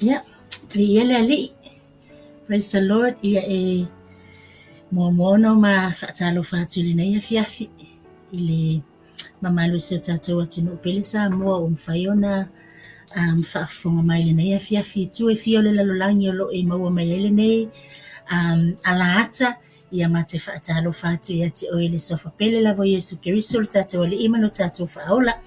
Ia, viia le Alii. Praise the Lord. Ia e muamua ona ma faatalofa atu i lenei afiafi i le mamalu o si o tatou atunuu pele Samoa ua mafai ona um, faafofoga mai i lenei afiafi i itu e fia o le lalolagi o lo o e maua mai ai lenei um, alaata. Ia ma te faatalofa atu ia te oe i le suafa pele lava o Iesu Keriso lo tatou Alii ma lo tatou Faaola.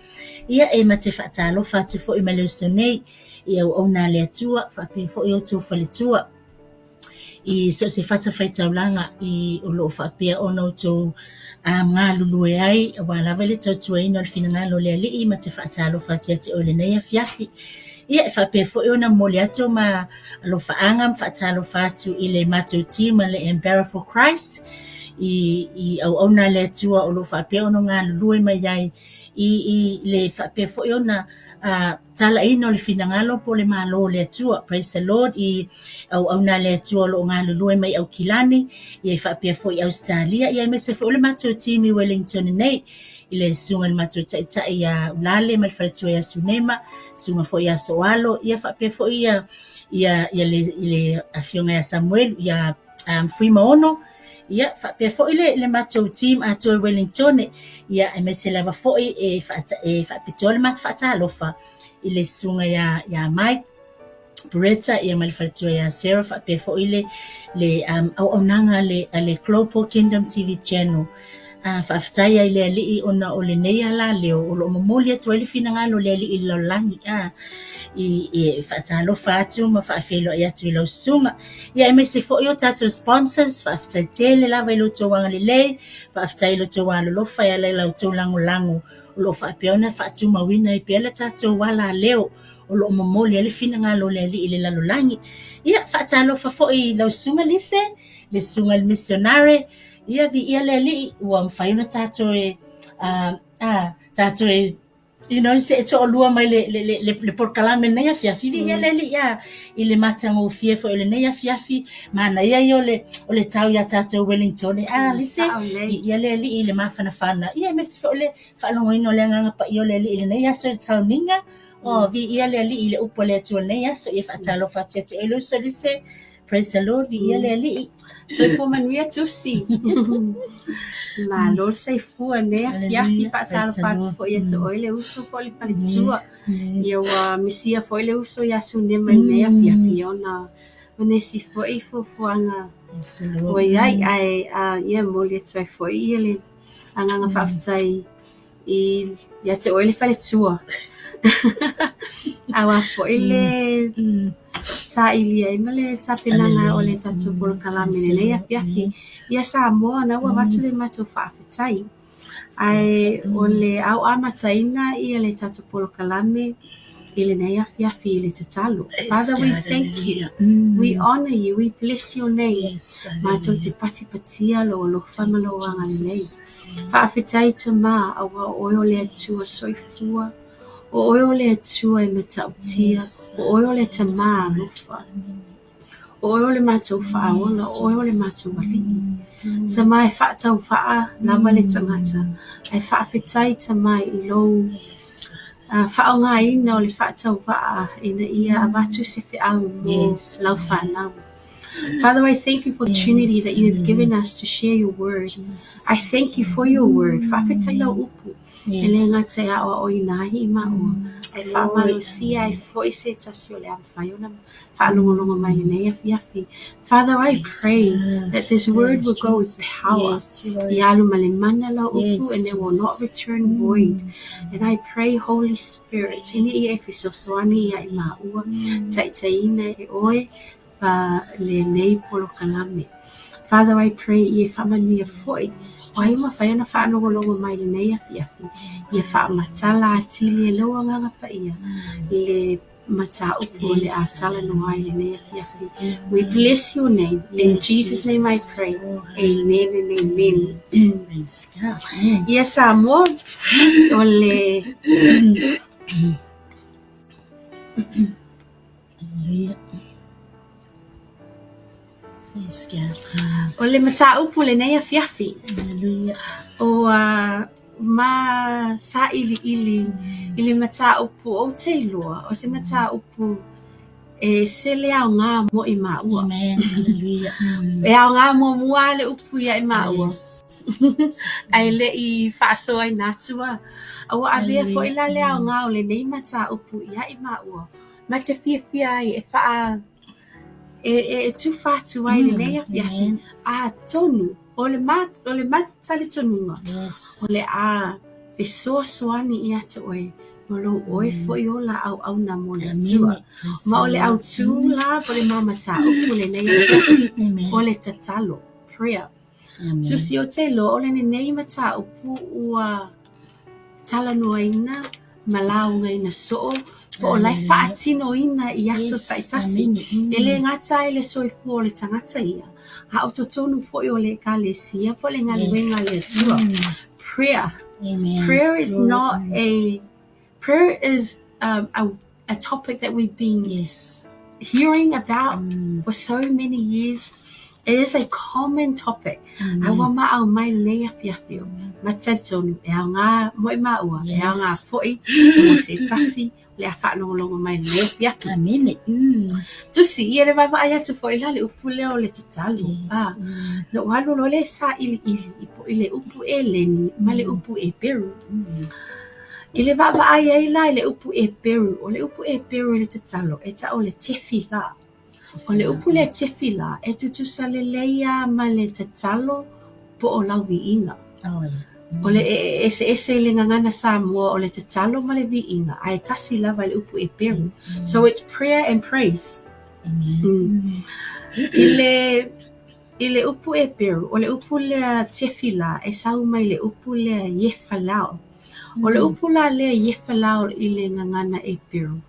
Ia e ma te faatalofa atu foi ma le uso nei i auauna a le Atua faapea foi outou faletua i so o se fatafaitaulaga i o lo o faapea ona outou um, galulue ai aua lava le tautuaina o le finagalo o le Alii ma te faatalofa atu ia te oe i lenei afiafi. Ia e faapea foi ona momoli atu ma alofaaga ma faatalofa atu i le matou team a le Embarra for Christ i, i auauna a le Atua o lo o faapea ona galulue mai ai i, i le faapea foi ona uh, talaina o le finagalo po o le Malo o le Atua. Praise the Lord i auauna a le Atua o lo o galulue mai Aukilani, ia e faapea foi Ausetalia, ia aemaise foi o le matou team i Wellington nei i le susuga i le matou taitai ia Ulale ma le faletua ia Sunema, susuga foi ia Soalo, ia faapea foi ia ia ia le, le afioga ia Samuelu, ia um, Fuimaono, ia faapea foi le, le matou team atoa i Wellington, ia aemaise lava foi e, faata, e faapitoa le matou faatalofa i le susuga ia, ia Mike Beretta ia ma le faletua ia Sarah faapea foi le, le um, auaunaga a le, a le Global Kingdom TV Channel. Uh, faafetai ai le Alii ona o lenei alaleo o lo o momoli atu ai le finagalo o le Alii i le lalolagi a i, i faatalofa atu ma faafeiloai atu i lau susuga. Ia aemaise foi o tatou sponsors, faafetai tele lava i lo outou agalelei, faafetai i lo outou alolofa e ala i la outou lagolago o lo o faapea ona faatumauina ai pea le tatou alaleo o lo o momoli ai le finagalo o le Alii i le lalolagi. Ia, faatalofa foi i lau susuga Lise, le susuga i le misionare, ia, viia le Alii, ua mafai ona tatou e, uh, uh, tatou e you know, se e toalua mai le, le, le, le, le polokalame lenei afiafi, viia le Alii a, i le matagofie foi o lenei afiafi, manaia ia o le, o le tau iā tatou Wellington, a, Lise, viia le Alii i le mafanafana, ia, aemaise foi o le faalogoina o le Agaga Paia o le Alii i lenei aso i le tauniga, Oh, viia le Alii i le upu a le Atua i lenei aso, ia faatalofa atu ia te oe le uso Lise. Praise the Lord, viia le Alii. Soifua manuia Tusi. Malo le soifua lenei afiafi, faatalofa atu foi ia te oe le uso po o le faletua. Ia ua misia foi le uso ia Sunema i lenei afiafi ona o nisi foi fuafuaga ua i ai, ae ia e momoli atu ai foi ia le agaga faafetai i ia te oe le faletua. Aua foi le sailia ai ma le tapenaga o le tatou polokalame i lenei afiafi. Ia Samoa na ua avatu le matou faafetai. Ae o le ao amataina ia le tatou polokalame i lenei afiafi i le tatalo. Father, we thank you. We honor you. We bless your name. Matou te patipatia lou alofa ma lou agalelei. Faafetai Tamā, aua o oe o le Atua soifua, o oe o le Atua e matautia, o oe o le Tamā alofa, o oe o le matou Faaola, o oe o le matou Alii. Tamā e faatauvaa lava le tagata, ae faafetai Tamā i lou faaaogaina o le faatauvaa ina ia avatu se feau mo lau fanau. Father, I thank you for the opportunity that you have given us to share your word. I thank you for your word. Faafetai lau upu. E le gata e aoaoina ai i maua, ae faamalosia ai foi se tasi o le a mafai ona faalogologo mai lenei afiafi. Father, I pray that this word will go with power. Ia alu ma le mana lau upu and it will not return void. And I pray, Holy Spirit, ina ia e fesoasoani ia i maua, taitaiina e oe, pa lenei polokalame. Father, I pray ia e faamanuia foi o ai ua mafai ona faalogologo mai lenei afiafi, ia faamatala atili e lou Agaga Paia le mataupu o le a talanoa ai lenei afiafi. We bless your name. In Jesus name I pray. Amen and amen. Ia Samoa, o le O le mataupu lenei afiafi, ua ma sailiili i le mataupu ou te iloa o se mataupu E ese le aoga mo i maua. Amen. Hallelujah. E aoga muamua lava le upu ia i maua. Ae le i faasoaina atu a. A ua avea foi la le aoga o lenei mataupu ia i maua ma te fiafia ai e faa e tufa atu ai lenei afiafi atonu o le ma o le talitonuga o le a fesoasoani ia te oe ma lou oe foi ola auauna mo le Atua. Ma o le autū la po o le ma mataupu lenei afiafi o le tatalo, prayer. Tusi ou te iloa o lenei mataupu ua talanoaina ma laugaina soo po o la e faatinoina i aso taitasi. E le gata ai le soifua o le tagata ia, a o totonu foi o le ekalesia po o le galuega a le Atua. Prayer. Prayer is not a prayer is a topic that we've been hearing about for so many years. It is a common topic. A ua maʻau mai lenei afiafi o ma talitonu e aoga mo i maua, e aoga foi mo se tasi o le a faalogologo mai lenei afiafi. Amene. Tusi, ia le vaavaai atu foi la le upu lea o le tatalo. Ah, na ou alu loa lea e sailiili i po i le upu Eleni ma le upu Eperu. I le vaavaai ai la i le upu Eperu, o le upu Eperu i le tatalo e tau o le tefila. O le upu lea tefila e tutusa lelei lava ma le tatalo po o lau viiga. O le eseese i le gagana Samoa o le tatalo ma le viiga, ae tasi lava i le upu Eperu. So it's prayer and praise. I le upu Eperu, o le upu lea tefila e sau mai le upu lea yefalao. O le upu la lea yefalao i le gagana Eperu,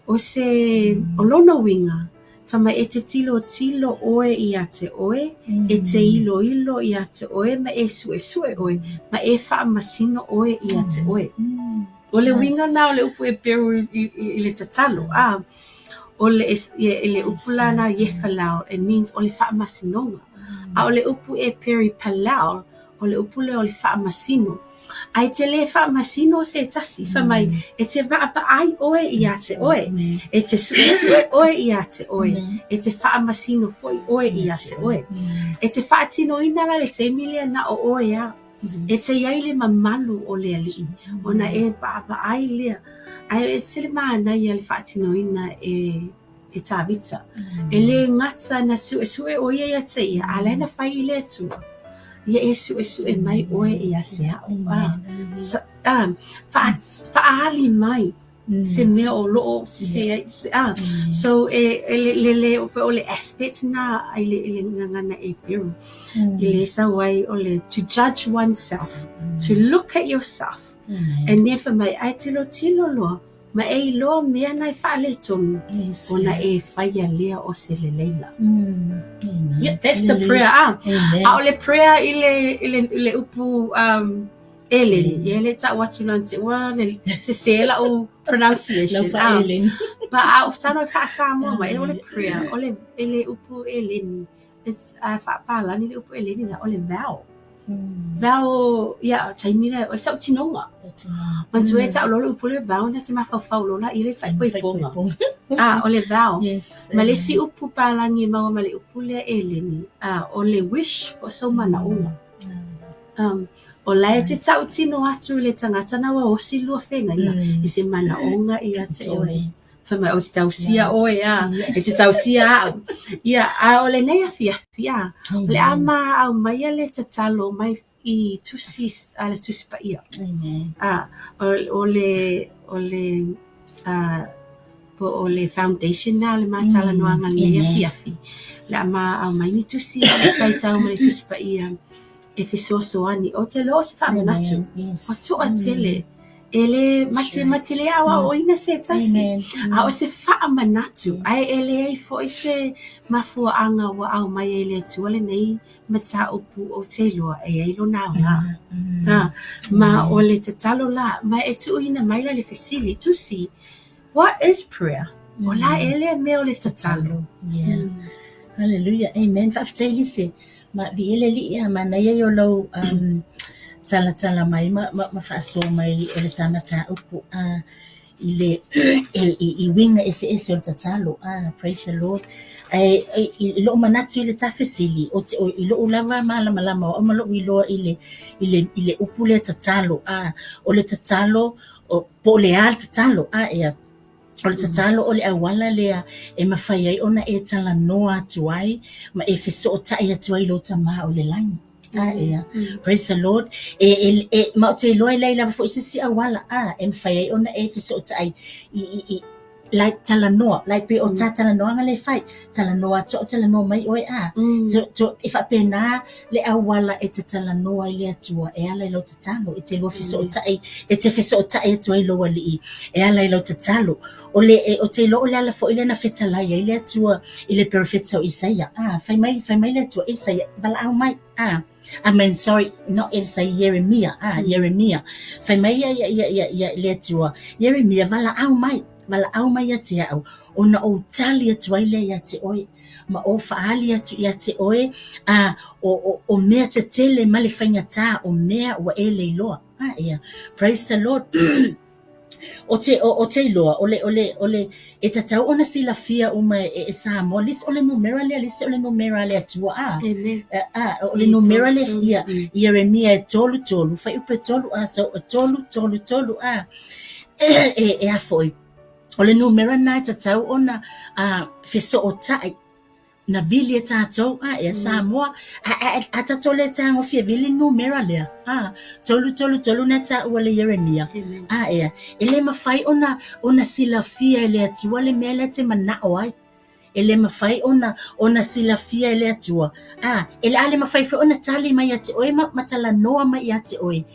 o se o lona uiga, fai mai e te tilotilo oe ia te oe, e te iloilo ia te oe ma e suesue oe, ma e faamasino oe ia te oe. O le uiga na o le upu Eperu i le tatalo. Ah, o le i le upu la na yefalao, it means o le faamasinoga. A o le upu Eperi palao, o le upu lea o le faamasino. Ae te le faamasino se tasi, fai mai e te vaavaai oe ia te oe, e te suesue oe ia te oe, e te faamasino foi oe ia te oe. E te faatinoina la le taimi lea na o oe lava. E te i ai le mamalu o le Alii, ona e vaavaai lea. Ae ese le manaia le faatinoina e Tavita. E le gata na suesue o ia ia te ia, a o la e na fai i le Atua. Ia e suesue mai oe ia te a'u. Ah, faaali mai se mea o loo sese ai. Ah, so e le le o le aspect na i le gagana Eperu. I le sau ai o le to judge oneself, to look at yourself. And then fai mai, ae tilotilo loa, ma e iloa mea na e faaletonu, ona e faia lea o se lelei la. Yeah, that's the prayer. Ah, a o le prayer i le upu Eleni, ia le tau atu lan te ua le sese lau pronunciation. Lau Eleni. But a o tano e faa-Samoa mai, o le prayer, o le i le upu Eleni, it's faapalani le upu Eleni na, o le vow. Vow, ia, taimi lea, o sautinoga. Manatua e tau loa le upu le vow na te mafaufau loa la i le faaipoipoga. Ah, o le vow. Ma le isi upu palagi e maua ma le upu lea Eleni, ah, o le wish po o sou manaoga. O la e te tautino atu i le tagata na ua osi lua feagaiga i se manaoga ia te oe. Fai mai o te tausia oe a, e te tausia au. Ia, a o lenei afiafi a, o le a ma aumaia le tatalo mai i tusi a le Tusi Paia. Ah, o le po o le foundation na o le matalanoaga lenei afiafi. Le a ma aumai ni tusi faitau ma le Tusi Paia e fesoasoani. Ou te iloa o se faamanatu. Ua toatele e le mate mate le aoaoina se tasi. A o se faamanatu, ae e leai foi se mafuaaga ua aumai ai le Atua lenei mataupu ou te iloa e ai lona aoga. Ah, ma o le tatalo la, ma e tuuina mai la le fesili, tusi, what is prayer? O la e le mea o le tatalo. Yeah. Hallelujah. Amen. Faafetai Lise. Ma viia le Alii a manaia i o lau talatala mai ma faasoa mai o le tā mataupu. i le i uiga eseese o le tatalo. Praise the Lord. Ae i lou manatu i le ta fesili, i lou lava malamalama o au ma lou iloa i le upu lea tatalo, o le tatalo, po o le a le tatalo, ea. O le tatalo o le auala lea e mafai ai ona e talanoa atu ai ma e fesootai atu ai i lou Tama o i le lagi. Ea. Praise the Lord. E ma ou te iloa e leai lava foi se isi auala e mafai ai ona e fesootai i like talanoa, like pei o ta talanoaga lea e fai, talanoa atu au talanoa mai oe a. So e faapena le auala e te talanoa ai i le Atua e ala i lau tatalo, e te lua fesootai, e te fesootai atu ai i lou Alii e ala i lau tatalo. O le, ou te iloa o le ala foi lea na fetalai ai le Atua i le perofeta o Isaia, fai mai, fai mai le Atua, Isaia, valaau mai, I mean, sorry, not Isaia, Ieremia, Ieremia. Fai mai ia, ia, ia, ia, ia, le Atua, Ieremia, valaau mai, valaau mai ia te au, ona ou tali atu ai lea ia te oe, ma ou faaali atu ia te oe, o mea tetele ma le faigata, o mea ua e le iloa. Ia. Praise the Lord. Ou te, ou te iloa, o le, o le, o le, e tatau ona silafia uma e Samoa, lisi o le numera lea, lisi o le numera a le Atua, a. A, o le numera lea, ia, Ieremia e 3, 3, fuaiupu e 3, a, so, 3, 3, 3, a. E a foi, o le numera lena e tatau ona fesootai na vili e tatou, a ea Samoa, a tatou le tagofia vili le numera lea, a, 3, 3, 3 na taua e le Ieremia, a ea, e le mafai ona silafia e le Atua le mea lea e te manao ai. E le mafai ona silafia e le Atua, a, e le a le mafai foi ona tali mai ia te oe ma talanoa mai ia te oe,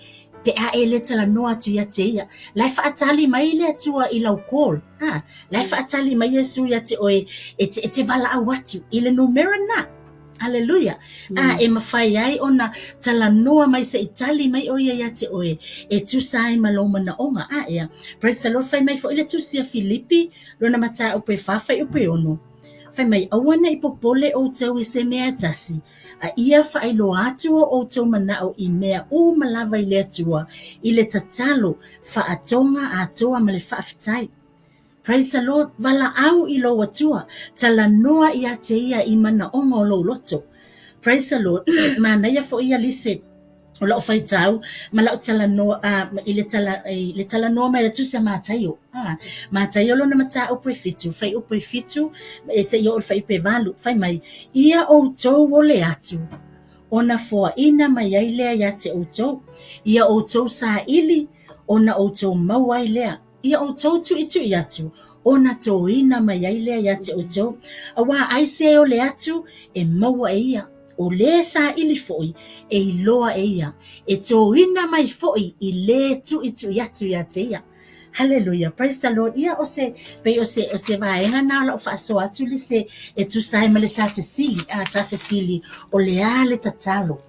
pe a e le talanoa atu ia te ia. La e faatali mai le Atua i lau call. A, la e faatali mai Iesu ia te oe e te valaau atu i le numera lena. Haleluia. A, e mafai ai ona talanoa mai se i tali mai ʻo ia ia te oe e tusa ai ma lou manaʻoga. A, ea. Praise the Lord. Fai mai foi le tusi a Filipi, lona mataupu e 4 fuaiupu e 6. Fai mai, aua ne i popole ʻoutou i se mea e tasi, a ia faailoa atu o ʻoutou manaʻo i mea uma lava i le Atua, i le tatalo faatoga atoa ma le faafetai. Praise the Lord, valaau i lou Atua, talanoa ia te ia i manaoga o lou loto. Praise the Lord, manaia foi ia lise o lau faitau ma lau talanoa i le tala i le talanoa mai a le tusi a Mataio. Mataio lona mataupu e 7, fuaiupu e 7 e seia oo i le fuaiupu e 8, fai mai, Ia outou ole atu, ona foaina mai ai lea ia te outou, ia outou saili, ona outou maua ai lea. Ia outou tuitui atu, ona toina mai ai lea ia te outou, auā ai se ole atu e maua e ia, ʻo le saili foi e iloa e ia, e toina mai foi i le tuitui atu ia te ia. Haleluia, praise the Lord. Ia o se, pei o se, o se vaega na o lau faasoa atu le se e tusa ai ma le ta fesili, a ta fesili, o le a le tatalo.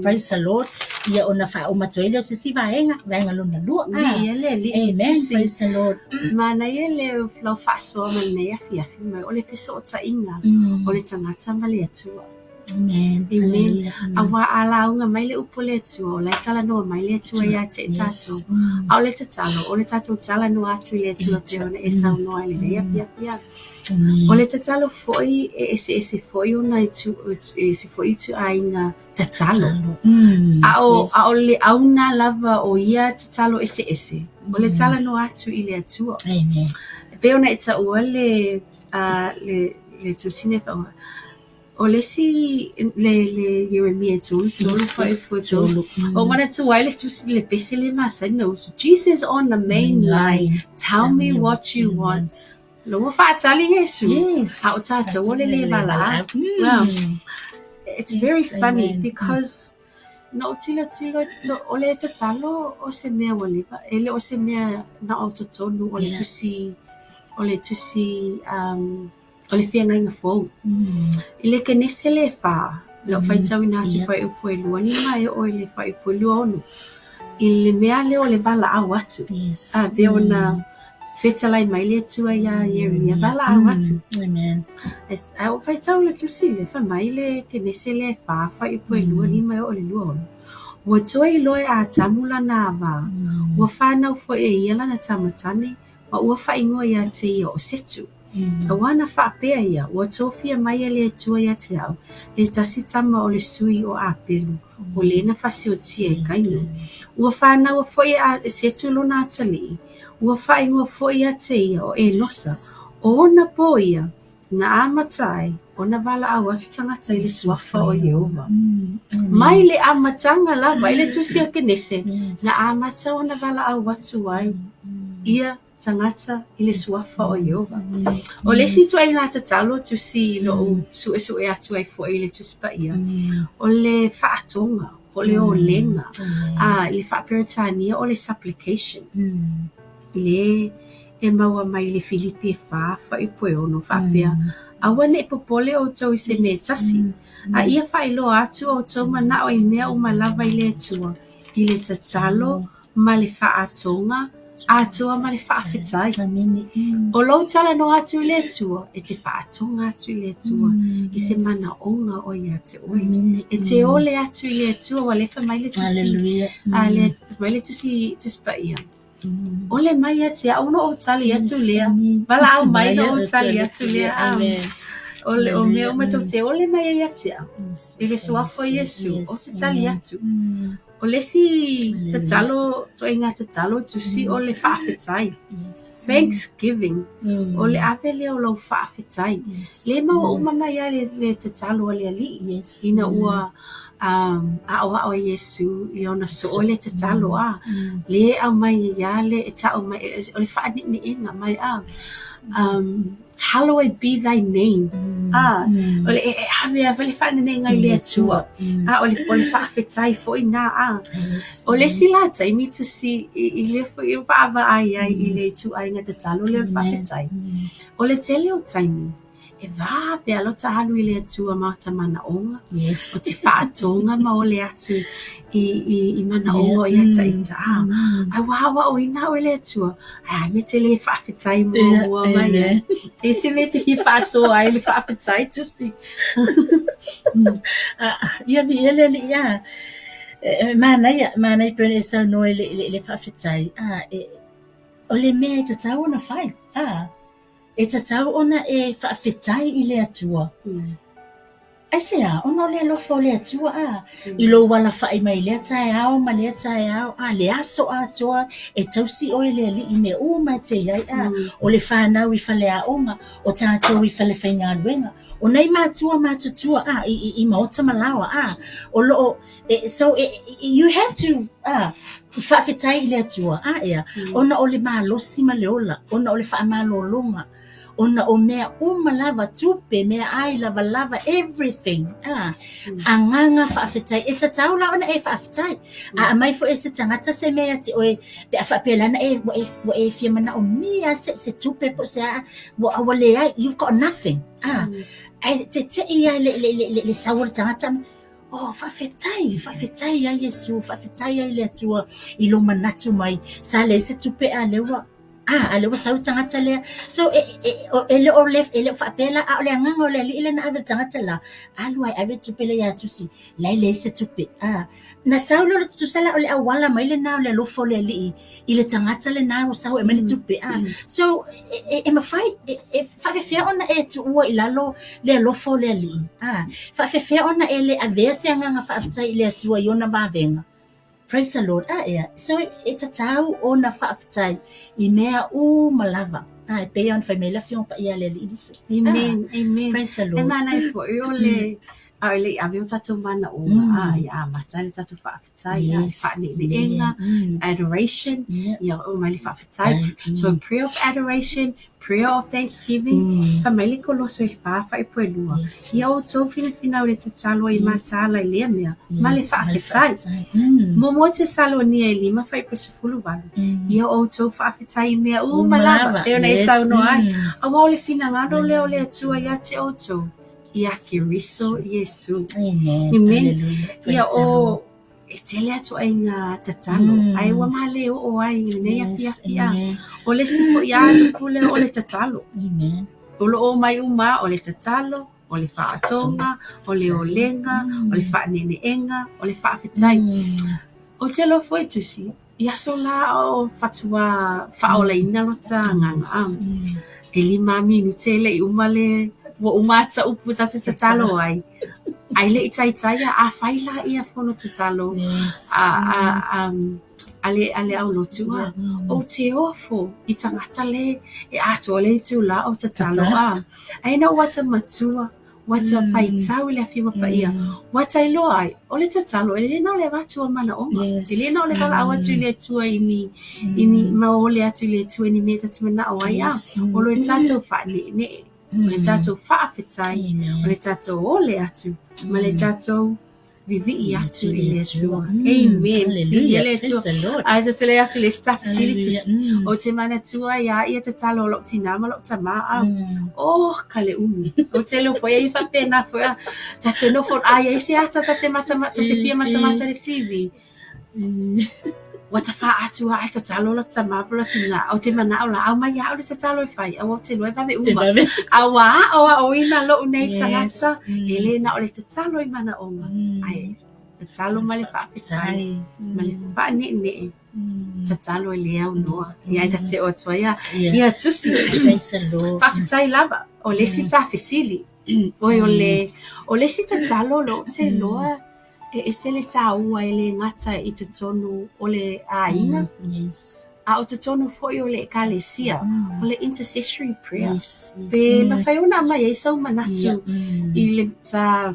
Praise the Lord. Ia ona faauma atu ai lea o se isi vaega, vaega lona lua. Viia le Alii e Amen, tusi. praise the Lord. Manaia le lau faasoa ma lenei afiafi mai o le fesootaiga o le tagata ma le Atua. Amen. Amen. Hallelujah. Auā a lauga mai le upu a le Atua, o la e talanoa mai le Atua ia te i tatou. A o le tatalo, o le tatou talanoa atu i le Atua pei ona e saunoa i lenei afiafi. O le tatalo foi e eseese foi ona itu, e ese foi ituaiga tatalo. A o, a o le auga lava o ia tatalo eseese, o le talanoa atu i le Atua. Amen. E pei ona e taua le, le, le tusi lea faauuga, o le isi, le, le Ieremia e 3, 3, 4, 3. Ua ou manatua ai le tusi, le pese lea masani ona usu, Jesus on the main line, tell me what you want. Lea ua faatali Iesu. Yes. A o tatou o le le valaau. It's very funny because na ou tilotilo i totonu, o le tatalo o se mea ua leva, e le o se mea na o totonu o le tusi, o le tusi o le feagaiga fou. I le Kenese le 4, lau faitauina atu fuaiupu e 25 e oo i le fuaiupu e 26, i le mea lea o le valaau atu. A pei ona fetalai mai le Atua iā Ieremia, valaau atu. Amen. A ua faitau le tusi lea, fai mai le Kenese lea e 4, fuaiupu e 25 e oo i le 26. Ua toe iloa e Atamu lana avā, ua fanau foi e ia lana tama tane, Ma ua faaigoa ia te ia o Setu. Auā na faapea ia, Ua tofia mai e le Atua ia te au, le tasi tama o le sui o Apelu, o le na fasiotia e Kaino. Ua fanaua foi e Setu lona atalii, ua faaigoa foi ia te ia o Enosa, o ona pō ia na amata ai ona valaau atu tagata i le suafa o Ieova. Mai le amataga lava i le tusi o Kenese, na amata ona valaau atu ai ia tagata i le suafa o Ieova. O le isi ituaiga tatalo tusi i lo'u su'esu'e atu ai foi i le Tusi Paia, o le faatoga, po o le olega, a i le faa-Peretania o le supplication. Le e maua mai i le Filipi e 4 fuaiupu e 6 faapea, Aua ne i popole outou i se mea e tasi, a ia faailoa atu outou manao i mea uma lava i le Atua, i le tatalo ma le faatoga atoa ma le faafetai. O lou talanoa atu i le Atua, e te faatoga atu i le Atua i se manaoga o ia te oe. E te ole atu i le Atua, ua lefa mai le tusi, a le mai le tusi Tusi Paia. Ole mai ia te au ona ou tali atu lea. Valaau mai ona ou tali atu lea. O le o mea uma tou te ole mai ai ia te au. I le suafa o Iesu, ou te tali atu. O le isi tatalo, ituaiga tatalo tusi o le faafetai. Thanksgiving. O le ave lea o lou faafetai. Le maua uma mai ai le tatalo a le Alii ina ua aoao e Iesu i ona soo le tatalo a. Le aumai ia le e ta'u mai o le fa'aneene'ega mai a. Hallowed be thy name. A, o le e ave ave le fa'aneene'ega i le Atua. A o le o le fa'afetai foi na a. O le isi la taimi tusi i le foi e vaavaai ai i le ituaiga tatalo lea o le fa'afetai. O le tele o taimi e vave lava lota alu i le Atua ma ota manaoga, o te faatoga ma ole atu i manaoga o ia taita. Ae ua aoaoina au e le Atua, ae a mea e te le faafetai muamua mai ai. E se mea e te fia faasoa ai le faafetai tusi. Ia viia le Alii a. E manaia, manaia pei ona e saunoa i le faafetai. O le mea e tatau ona fai. E tatau ona e faafetai i le Atua. Aisea? Ona o le alofa o le Atua a, i lou alafa'i mai i lea taeao ma lea taeao a, le aso atoa e tausi oe e le Alii i mea uma e te i ai a, o le fanau i faleaoga, o tatou i falefaigaluega, o nai matua matutua a, i maota ma laoa a, o lo o, so you have to a, faafetai i le Atua a ea, ona o le malosi ma le ola, ona o le faamalologa, ona o mea uma lava, tupe, meaai, lavalava, everything a, agaga faafetai. E tatau la ona e faafetai. A aumai foi e se tagata se mea ia te oe pe a faapea leana e, ua e fia manaomia se tupe po o se a, ua leai, you've got nothing a. Ae tete'i lava i le sau o le tagata, Oh, faafetai, faafetai ia Iesu, faafetai ia i le Atua i lou manatu mai. Sa leai se tupe a lea ua a lea ua sau le tagata lea. So e e e le o le e le o faapea la a o le agaga o le Alii lea na ave i le tagata la, alu ae ave le tupe lea ia Tusi, la e leai se tupe. A na sau lea o le tutusa la o le auala mai lena o le alofa o le Alii i le tagata lena ua sau e aumai le tupe. A so e mafai, e faafefea ona e tuua i lalo le alofa o le Alii? A faafefea ona e le avea se agaga faafetai i le Atua i ona vavega? Praise the Lord. A ea, so e tatau ona faafetai i mea uma lava. A e pei ona fai mai le Afioga Paia a le Alii Lisa. Amen, amen. Praise the Lord. E manaia foi o le a e le i ave o tatou manaoga a ia amata le tatou faafetai a faaneeneega, adoration, ia oo mai le faafetai. So prayer of adoration, prayer of thanksgiving, fai mai le Koloso e 4 fuaiupu e 2, ia outou finafinau i le tatalo i mataala i lea mea ma le faafetai. Muamua Tesalonia e 5 fuaiupu e 18, ia outou faafetai i mea uma lava, pei ona e saunoa ai, aua o le finagalo lea o le Atua ia te outou. Ia Keriso Iesu. Amen. Amen. Ia o e tele atu ai ngā tatalo, ae ua male oo ai i lenei afiafi a. O le isi foi lava tupu lea o le tatalo. Amen. O lo o mai uma o le tatalo, o le faatoga, o le olega, o le faaneeneega, o le faafetai. Ou te iloa foi Tusi, I aso la o fatuā faaolaina lota agaga a. E lima minute e leʻi uma le ua uma ata upu tatou tatalo ai. Ae leʻi taitai a afai la ia fono tatalo a a a le a le aulotu a ou te ofo i tagata le e atoa le itulā o tatalo a. Ae na ua ta matua Ua ta faitau i le Afioga Paia, ua ta iloa ai, o le tatalo, e le na o le avatu o manaoga, e le na o le valaau atu i le Atua i ni, i ni maole atu i le Atua i ni mea ta te manao ai, a o le tatou faaneenee, o le tatou faafetai, o le tatou ole atu, ma le tatou vivii atu i le Atua. Amen. Viia le Atua. Ae ta te le atu le isi ta fesili tusi. Ou te manatua iā ia tatalo o lou tinā ma lou tamā au. Oh, ka le umi. Ou te iloa foi e ia faapena foi a. Ta te nofo, a i ai se ata ta te matamata, ta te fia matamata i le TV. Ua ta fā atu a e tatalo lo tamā po lo tinā. Ou te manao la, aumai ia au le tatalo e fai, aua ou te iloa e vave uma. A ua aʻoaʻoina loʻu nei tagata, e le na o le tatalo i manaoga, ae tatalo ma le faafetai, ma le faaneenee, tatalo e le aunoa. Ia e ta te oo atu ai a. Ia tusi, faafetai lava, o le isi ta fesili, oi o le, o le isi tatalo lea ou te iloa, E ese le tāua e le gata i totonu o le aiga, a o totonu foi o le ekalesia, o le intercessory prayer. Pe mafai ona aumai ai sou manatu i le ta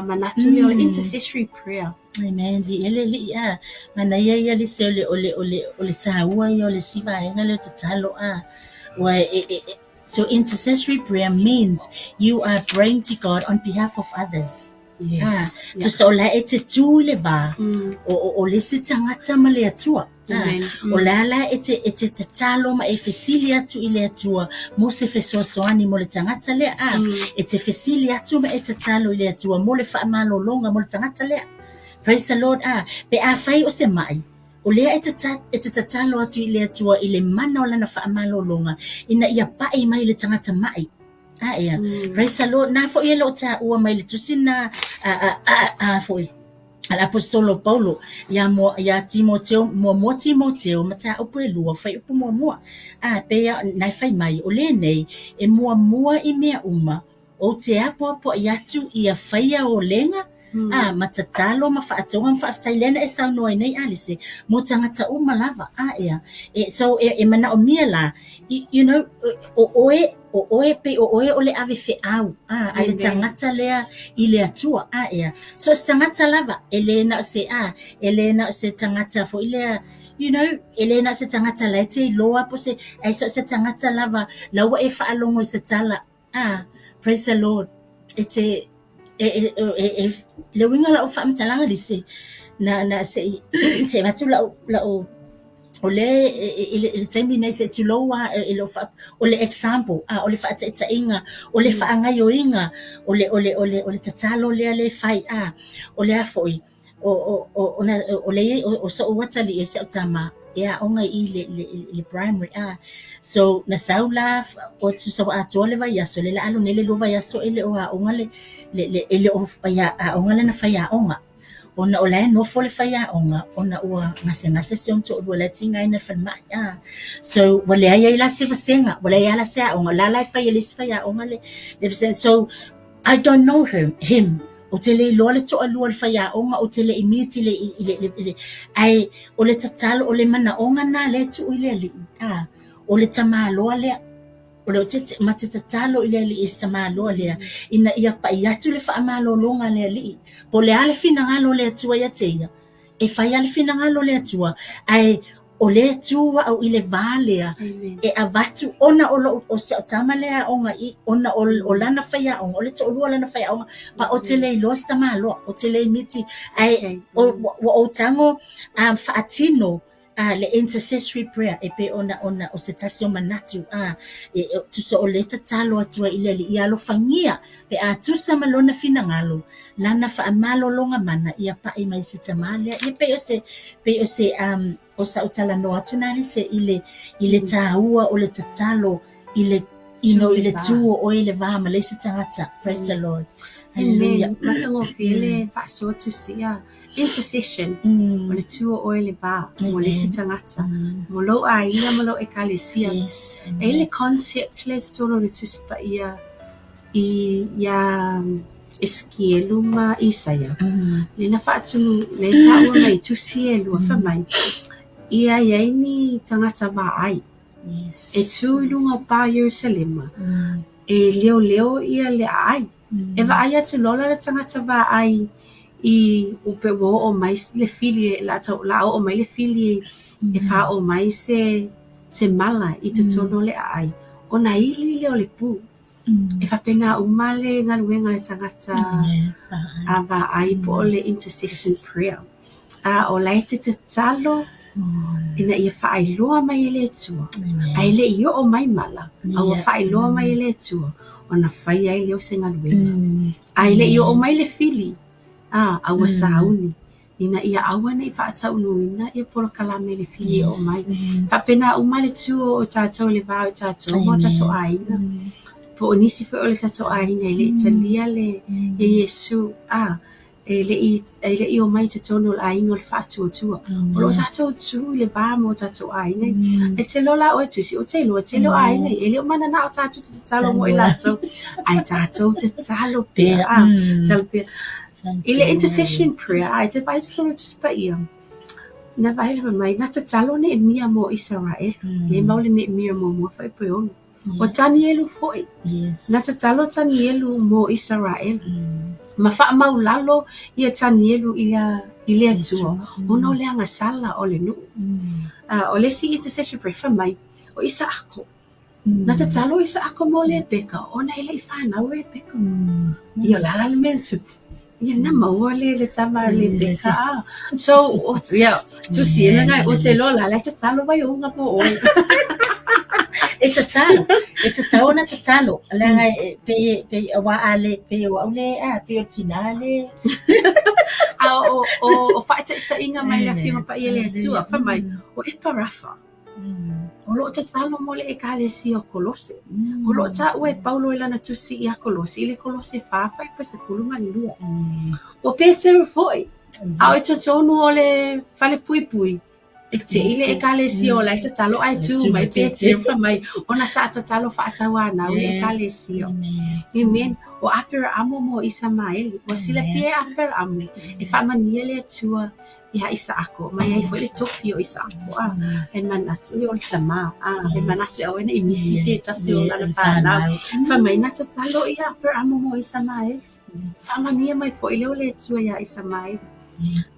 manatu lea o le intercessory prayer. Amen. Viia le Alii a. Manaia ia lise o le o le o le o le tāua ia o le isi vaega lea o tatalo a. Ua e, e, e, so intercessory prayer means you are praying to God on behalf of others. Yes. Ah, yeah. Tusa o la e te tū i le vā, o, o, o le isi tagata ma le Atua. Ah, mm. O la la e te, e te tatalo ma e fesili atu i le Atua mo se fesoasoani mo le tagata lea. Ah, E te fesili atu ma e tatalo i le Atua mo le faamalologa mo le tagata lea. Praise the Lord. Ah, pe afai o se mai, o lea e te, e te tatalo atu i le Atua i le mana o lana faamalologa ina ia paʻi mai le tagata maʻi. A ea. Praise the Lord. Na foi e loo taua mai le tusi na a a a a foi a le aposetolo Paulo ia mo ia Timoteo muamua Timoteo mataupu e lua fuaiupu muamua. A pei a na e fai mai o lenei e muamua i mea uma ou te apoapoai atu ia faia olega a ma tatalo ma faatoga ma faafetai lea na e saunoa ai nei Alice mo tagata uma lava a ea e so e, e manaomia la you know o oe o oe pei o oe o le ave feau a a le tagata lea i le Atua a ea so se tagata lava e le na o se a e le na o se tagata foi lea you know e le na o se tagata la e te iloa po se ai so se tagata lava la ua e faalogo i se tala a praise the Lord e te e e e, e le uiga o lau faamatalaga lise na na se i se i avatu lau lau o lea i le, i le taimi nei se i tulou a e le o le example a o le faataitaiga o le faagaoioiga o le o le o le o le tatalo lea le fai a o le a foi o o o o na o le o soʻu atalii o si au tama e aoga i le le le primary a so na sau la o tusa ua atoa le vaiaso le la alu nei le lua vaiaso e le o aoga le le le e le o aoga lana faiaoga ona o la e nofo le faiaoga ona ua gasegase si ona toalua la e tigaina i le falemai a so ua leai ai la se vasega ua leai lava la se aoga o la la e fai e le isi faiaoga le le vasega so I don't know her, him ou te le iloa le toalua o le faiaoga ou te le i miti le i le, le, le ae o le tatalo o le manaoga na lea e tuu i le Alii a o le tamaloa lea o le te, ma te tatalo i le Alii i se tamaloa lea ina ia pai atu le faamalologa a le Alii po o le a le finagalo o le Atua ia te ia e fai a le finagalo o le Atua ae o lea e tu au i le vā lea e avatu ona o lou o si au tama lea aoga i ona o, o lana faiaoga o le toalua o lana faiaoga pa ou te le iloa se tamaloa ou te le miti ae okay. o, ua ou tago um, faatino a le intercessory prayer e pei ona ona o se tasi o manatu a e, e, tusa o le tatalo atu ai i le Alii ia alofagia pe a tusa ma lona finagalo lana faamalologa mana ia paʻi mai se tamā lea ia pei o se pei o se um o sa'u talanoa atu na le se i le i le tāua o le tatalo i le you know i le tū o oe i le vā ma le isi tagata praise the Lord. Hallelujah. Amen. Matagofie le faasoa tusia intercession o le tu o oe le va mo le isi tagata, mo lou aiga ma lou ekalesia. E i ai le concept lea i totonu o le Tusi Paia i iā Esekielu ma Isaia, lea na faatunu, lea e taua mai i tusi e lua, fai mai, ia i ai ni tagata vaai e tu i luga o pa o Ierusalema e leoleo ia le aai. E vaai atu loa la le tagata vaai i pe ua oo mai le fili o le a oo mai le fili e faaoo mai se mala i totonu o le aai, ona ili lea o le pu. E faapena uma le galuega a le tagata a vaai po o le intercession prayer. A o la e te tatalo ina ia faailoa mai e le Atua, ae le i oo mai mala, a ua faailoa mai e le Atua, ona faia ai lea o se galuega. Ae le i oo mai le fili, a ua sauni, ina ia aua ne i faataunuuina ia polokalame i le fili e oo mai. Faapena uma le tu o tatou i le va o tatou ma o tatou aiga, po o nisi foi o le tatou aiga e le i talia le Iesu, e le i omai i totonu o le aiga o le faatuatua. O lo o tatou tu i le va ma o tatou aiga. E te iloa la oe Tusi, ou te iloa tele o aiga e le o mananao tatou te tatalo mo i latou, ae tatou tatalo pea, tatalo pea. I le intercession prayer, e te vaai i totonu o le Tusi Paia, na vaai lava mai, na tatalo Neemia mo Isaraelu, lea e mau le Neemia muamua 6. O Tanielu foi, na tatalo Tanielu mo Isaraelu, ma faamaulalo ia Tanielu i le Atua, ona o le agasala o le nuu. O le isi intercession prayer, fai mai, o Isaako, na tatalo Isaako mo Rebeka, ona e le i fanau Rebeka. Ia, o le a la le mea na tupu? Ia, na maua le tama a Rebeka. So, ia, tusi e lana, ou te iloa la, la e tatalo mai ouga mo oe. E tatalo, e tatau ona tatalo. Leaga e pei, pei, aua a le, pei o au le, a, pei o le tinā le. A o faataitaiga mai le Afioga Paia a le Atua, fai mai, o Eparafa, O lo o tatalo mo le ʻEkalesia o Kolose. O lo o taua e Paulo i lana tusi iā Kolose i le Kolose 4:12. O Peteru foi, a o i totonu o le fale puipui, e teʻi le ʻEkalesia o la e tatalo ae tu mai Peteru fai mai, ona sa tatalo faatauanau le ʻEkalesia. Amen. O Aperaamo mo Isamaeli. Ua silafia e Aperaamo e faamanuia le Atua iā Isaako, ma e i ai foi le tofi o Isaako, a e manatu o le tamā, a e manatu e aua ne i misi se tasi o lana fanau. Fai mai na tatalo ia Aperaamo mo Isamaeli. Faamanuia mai foi lea o le Atua iā Isamaeli.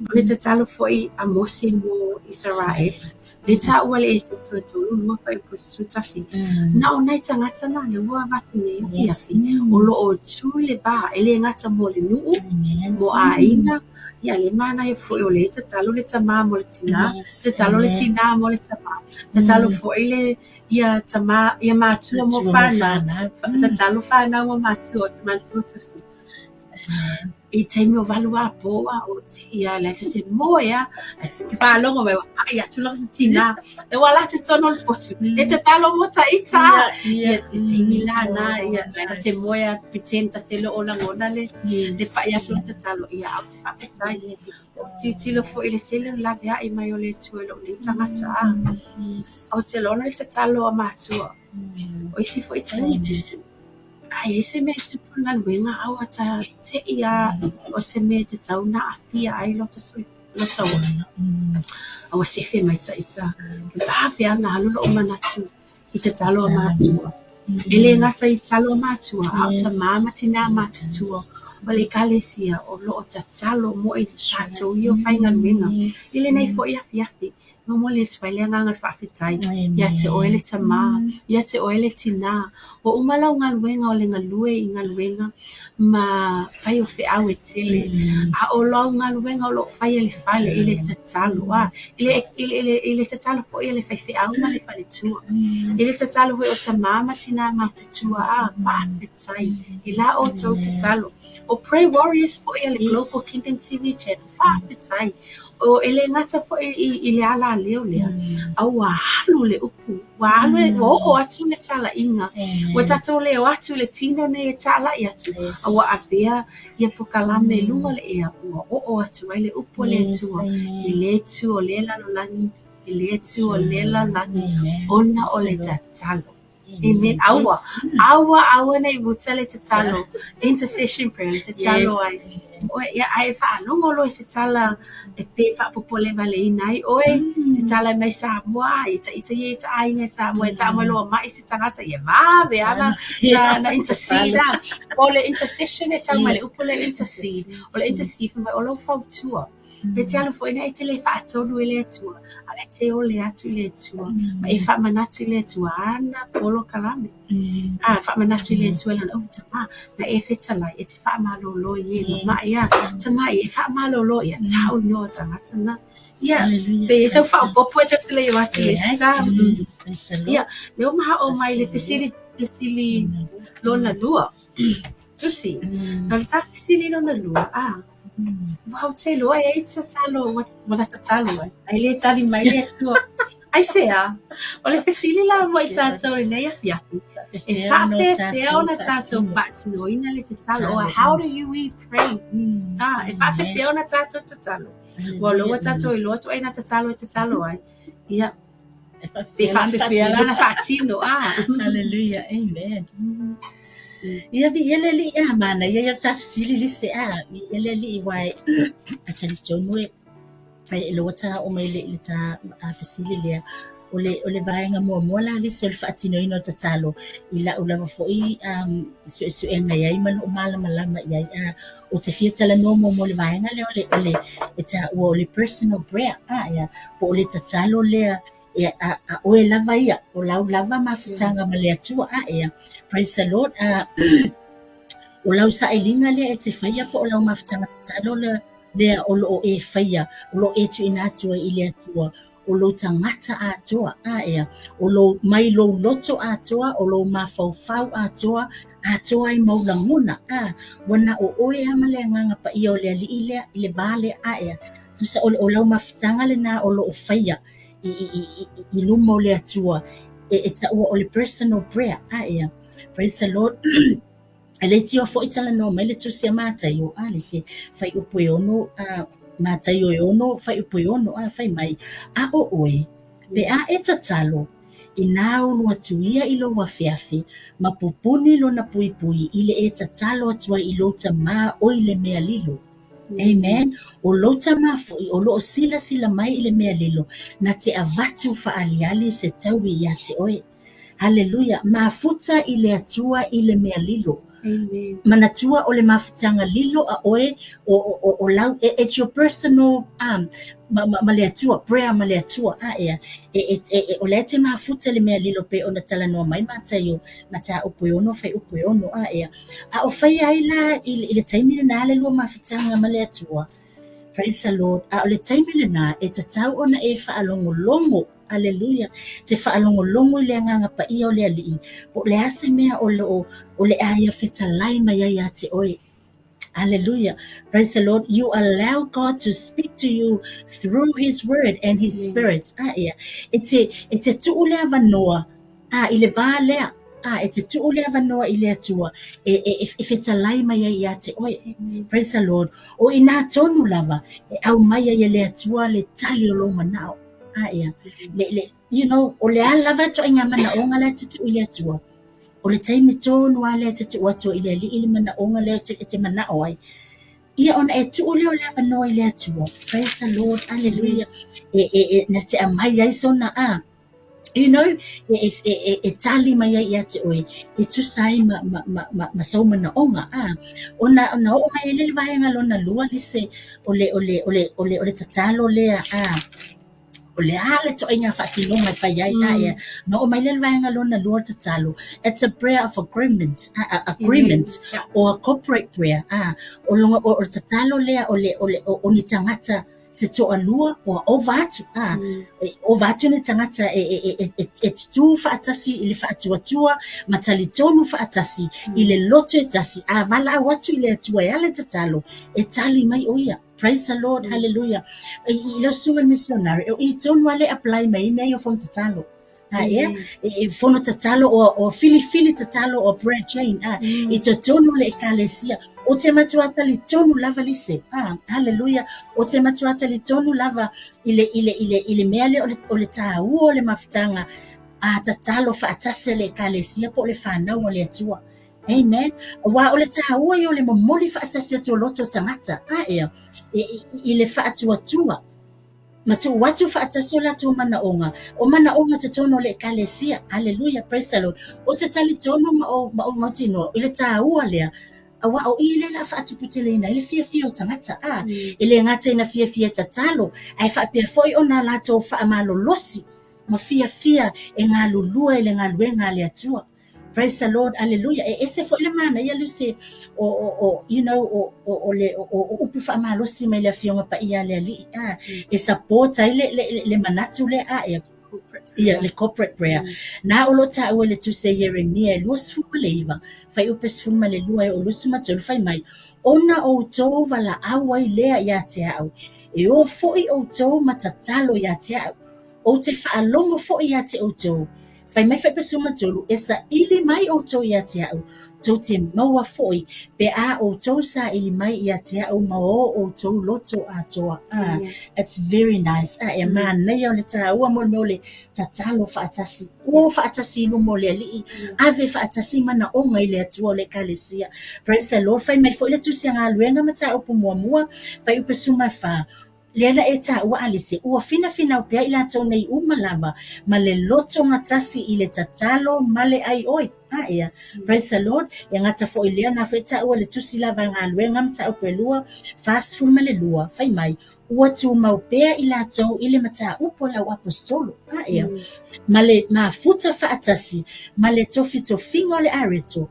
O le tatalo foi a Mose mo Isaraelu. Le taua le Eseto e tolu lua 11. Na o nai tagata na lea ua avatu nei afiafi o lo o tu i le va e le gata mo le nuu, mo aiga, ia le manaia foi o lea e tatalo le tamā mo le tinā, tatalo le tinā mo le tamā, tatalo foi le ia tamā ia matua mo fanau, tatalo fanau mo matua, ou te manatua tusi. I taimi o valu apo a o te ia la te te moe a ae te faalogo mai ua paʻi atu lana tinā e ua ala atu totonu o le potu e tatalo mo ta ita ia le taimi la na ia la ta te moe a pretend ta te le o lagona le le paʻi atu o le tatalo ia ae ou te faafetai ou te tilotilo foi i le tele o le laveai mai o le Atua i lou nei tagata a ou te lagona le tatalo a matua o isi foi taimi tusi A i ai se mea e tupu i galuega a ua ta teʻi a o se mea e tatau ona aafia ai lota ola, a ua sefe mai ta ita. E vave lava ona alu loʻu manatu i tatalo a matua. E le gata i tatalo a matua, a o tamā ma tinā matutua o le ʻEkalesia o lo o tatalo mo i tatou ia o faigaluega. I lenei foi afiafi, Momoli atu ai le agaga o le faafetai ia te oe le tamā, ia te oe le tinā. Ua uma lau galuega o le galue i galuega ma fai o feau e tele, a o lau galuega o lo o fai e le fale i le tatalo, a, i le, i le, i le tatalo foi a le faifeau ma le faletua, i le tatalo foi o tamā ma tinā matutua, a, faafetai i la outou tatalo. O Prayer Warriors foi a le Global Kingdom TV Channel, faafetai. O e le gata foi i le alaleo lea, a ua alu le upu, ua alu, ua oo atu le talaiga, ua tatou le o atu i le tino nei e talai atu, a ua avea ia pokalame i luga o le ea, ua oo atu ai le upu a le Atua i lea itu o lea lalolagi, i lea itu o lea lalolagi, ona o le tatalo. Amen. Aua, aua, aua ne i muta le tatalo, intercession prayer, le tatalo ai. Oe, ia, a e faalogo loa i se tala e pe faapopole valeina ai oe, se tala mai Samoa, ia ita ia ita aiga i Samoa, e taa mai loa mai se tagata, ia vave lava na, na intercede a. O le intercession e sau mai le upu lea intercede, o le intercede fai mai o lou fautua. E te alu foi ina e te le faatonu i le Atua, a o la e te ole atu i le Atua, ma e faamanatu i le Atua ana polokalame. A faamanatu i le Atua lana, oh Tamā, na e fetalai, e te faamalolo i e mama'i a. Tamā e faamalolo ia tau noa tagata na. Ia, pe i sau faaopoopo e te le o atu i le isi tā. Ia, lea ua maha'o mai le fesili, fesili lona lua. Tusi, o le tā fesili lona lua, a, ua ou te iloa e ai tatalo, ua la tatalo ai, ai le tali mai le Atua. Aisea? O le fesili la mo i tātou i lenei afiafi, e faapefea ona tātou faatinoina le tatalo, or how do you we pray? Ah, e faapefea ona tātou tatalo. Ua loa tātou iloa ituaiga tatalo e tatalo ai. Ia, e faapefea la ona faatino, ah. Hallelujah, amen. Ia viia le Alii a manaia ia o le ta fesili lise a viia le Alii aua e e talitonu e e loa ta oo mai le le ta fesili lea o le o le vaega muamua la lise o le faatinoina o le tatalo i lau lava foi suesuega i ai ma lou malamalama i ai a ou te fia talanoa muamua i le vaega lea o le o le e taua o le personal prayer a ia po o le tatalo lea e a, a oe lava ia o lau lava mafutaga ma le Atua a ea praise the Lord a o lau sailiga lea e te faia po o lau mafutaga tatalo lea lea o loo e faia o loo e tuuina atu ai i le Atua o lou tagata atoa a ea o lou mai lou loto atoa o lou mafaufau atoa atoa ai ma ou lagona a ua na o oe lava ma le Agaga Paia o le Alii lea i le va lea a ea tusa o le o lau mafutaga lena o loo faia i, i, i, i luma o le Atua e, e taua o le personal prayer a ea praise the Lord E leitioa foi talanoa mai le tusi a Mataio a le se fuaiupu e 6 a Mataio e 6 fuaiupu e 6 a fai mai a o oe pe a e tatalo inā ulu atu ia i lou afeafe ma pupuni lona puipui i le e tatalo atu ai i lou Tamā o i le mea lilo. Amen. O lou Tamā foi o loo silasila mai i le mea lilo na te avatu faaaliali se taui iā te oe. Haleluia! Mafuta i le Atua i le mea lilo. Amen. Manatua o le mafutaga lilo a oe o, o, o, o lau, it's your personal um, ma, ma, ma le Atua, prayer ma le Atua. A ea, e, e, e, e, o lea e te mafuta le mea lilo pei ona talanoa mai Mataio, mataupu e 6, fuaiupu e 6, a ea. A o faia ai la i, i le taimi lena le lua mafutaga ma le Atua. Praise the Lord. A o le taimi lena e tatau ona e faalogologo Aleluia! Te faalogologo i le Agaga Paia o le Alii, po o le a se mea o lo o le a ia fetalai mai ai ia te oe. Hallelujah. Praise the Lord. You allow God to speak to you through His Word and His Spirit. A ia. E te, e te tuu le avanoa, a, i le va lea, a, e te tuu le avanoa i le Atua, e, e, e, e fetalai mai ai ia te oe. Praise the Lord. O inā tonu lava, e aumai ai e le Atua le tali o lou manao. A ia. Le, le, you know, o le a lava le ituaiga manaoga lea e te tuu i le Atua, o le taimi tonu lava lea e te tuu atu ai i le Alii le manaoga lea e te manao ai, ia ona e tuu lea o le avanoa i le Atua. Praise the Lord, hallelujah. E, e, e, na te aumai ai sona a, you know, e, e, e, e, e tali mai ai ia te oe, e tusa ai ma, ma, ma, ma, ma sou manaoga. A, ona, ona oo mai ai lea i le vaega lona lua lise, o le, o le, o le, o le, o le tatalo lea, a, o le a le ituaiga faatinoga e fai ai, a ia, ona oo mai lea i le vaega lona lua o le tatalo, it's a prayer of agreement, a, agreement, or a corporate prayer, a, o loga, o, o le tatalo lea o le, o le, o, o ni tagata se toalua ua ova atu, a, e ova atu ni tagata e, e, e, e, e, e tutū faatasi i le faatuatua ma talitonu faatasi i le loto e tasi, a valaau atu i le Atua e ala i le tatalo, e tali mai ʻo ia. Praise the Lord, hallelujah. I lau susuga i le missionary, o i tonu lava lea e apply mai ai mea ia o fono tatalo. A ea, e fono tatalo o filifili tatalo o prayer chain, a, i totonu o le ekalesia. Ou te matua talitonu lava Lise, a, hallelujah. Ou te matua talitonu lava i le, i le, i le, i le mea lea o le tāua o le mafutaga a tatalo faatasi a le ekalesia po o le fanau a le Atua. Amen. Aua o le tāua ia o le momoli faatasi atu o loto o tagata, a ea, i le faatuatua ma tuu atu faatasi o latou manaoga, o manaoga totonu o le ekalesia. Hallelujah, praise the Lord. Ou te talitonu ma ou, ma ou mautinoa i le tāua lea, aua o i lea o le a faatuputeleina ai le fiafia o tagata. A, e le gata ina fiafia tatalo, ae faapea foi ona latou faamalolosi ma fiafia e galulue i le galuega a le Atua. Praise the Lord, hallelujah. E ese foi le manaia Luce o, o, o, you know, o, o, o, le, o, o upu faamalosi mai le Afioga Paia a le Alii, a, e support ai le, le, le manatu lea, a, e, ia, le corporate prayer. Na o lo o taua i le tusi a Ieremia e 29, fuaiupu 12 e oo 23, fai mai, Ona outou valaau ai lea ia te au, e o foi outou ma tatalo ia te au, Ou te faalogo foi ia te outou. Fai mai fuaiupu 13, E saili mai outou ia te au, tou te maua foi, pe a outou saili mai ia te au ma o outou loto atoa. Ah, it's very nice. Ah, e manaia o le tāua mo le mea o le tatalo faatasi. O faatasi i luma o le Alii, ave faatasi manaoga i le Atua o le Ekalesia. Praise the Lord. Fai mai foi le Tusi a Galuega Mataupu muamua, fuaiupu 14, Lea la e taua a Lise, ua finafinau pea i latou nei uma lava ma le loto gatasi i le tatalo ma le ai oi. A ea. Praise the Lord. E gata foi lea na foi taua le tusi lava a galuega mataupu e lua, 42, fai mai, ua tumau pea i latou i le mataupu a lau aposetolo. A ea. Ma le mafuta faatasi ma le tofitofiga o le areto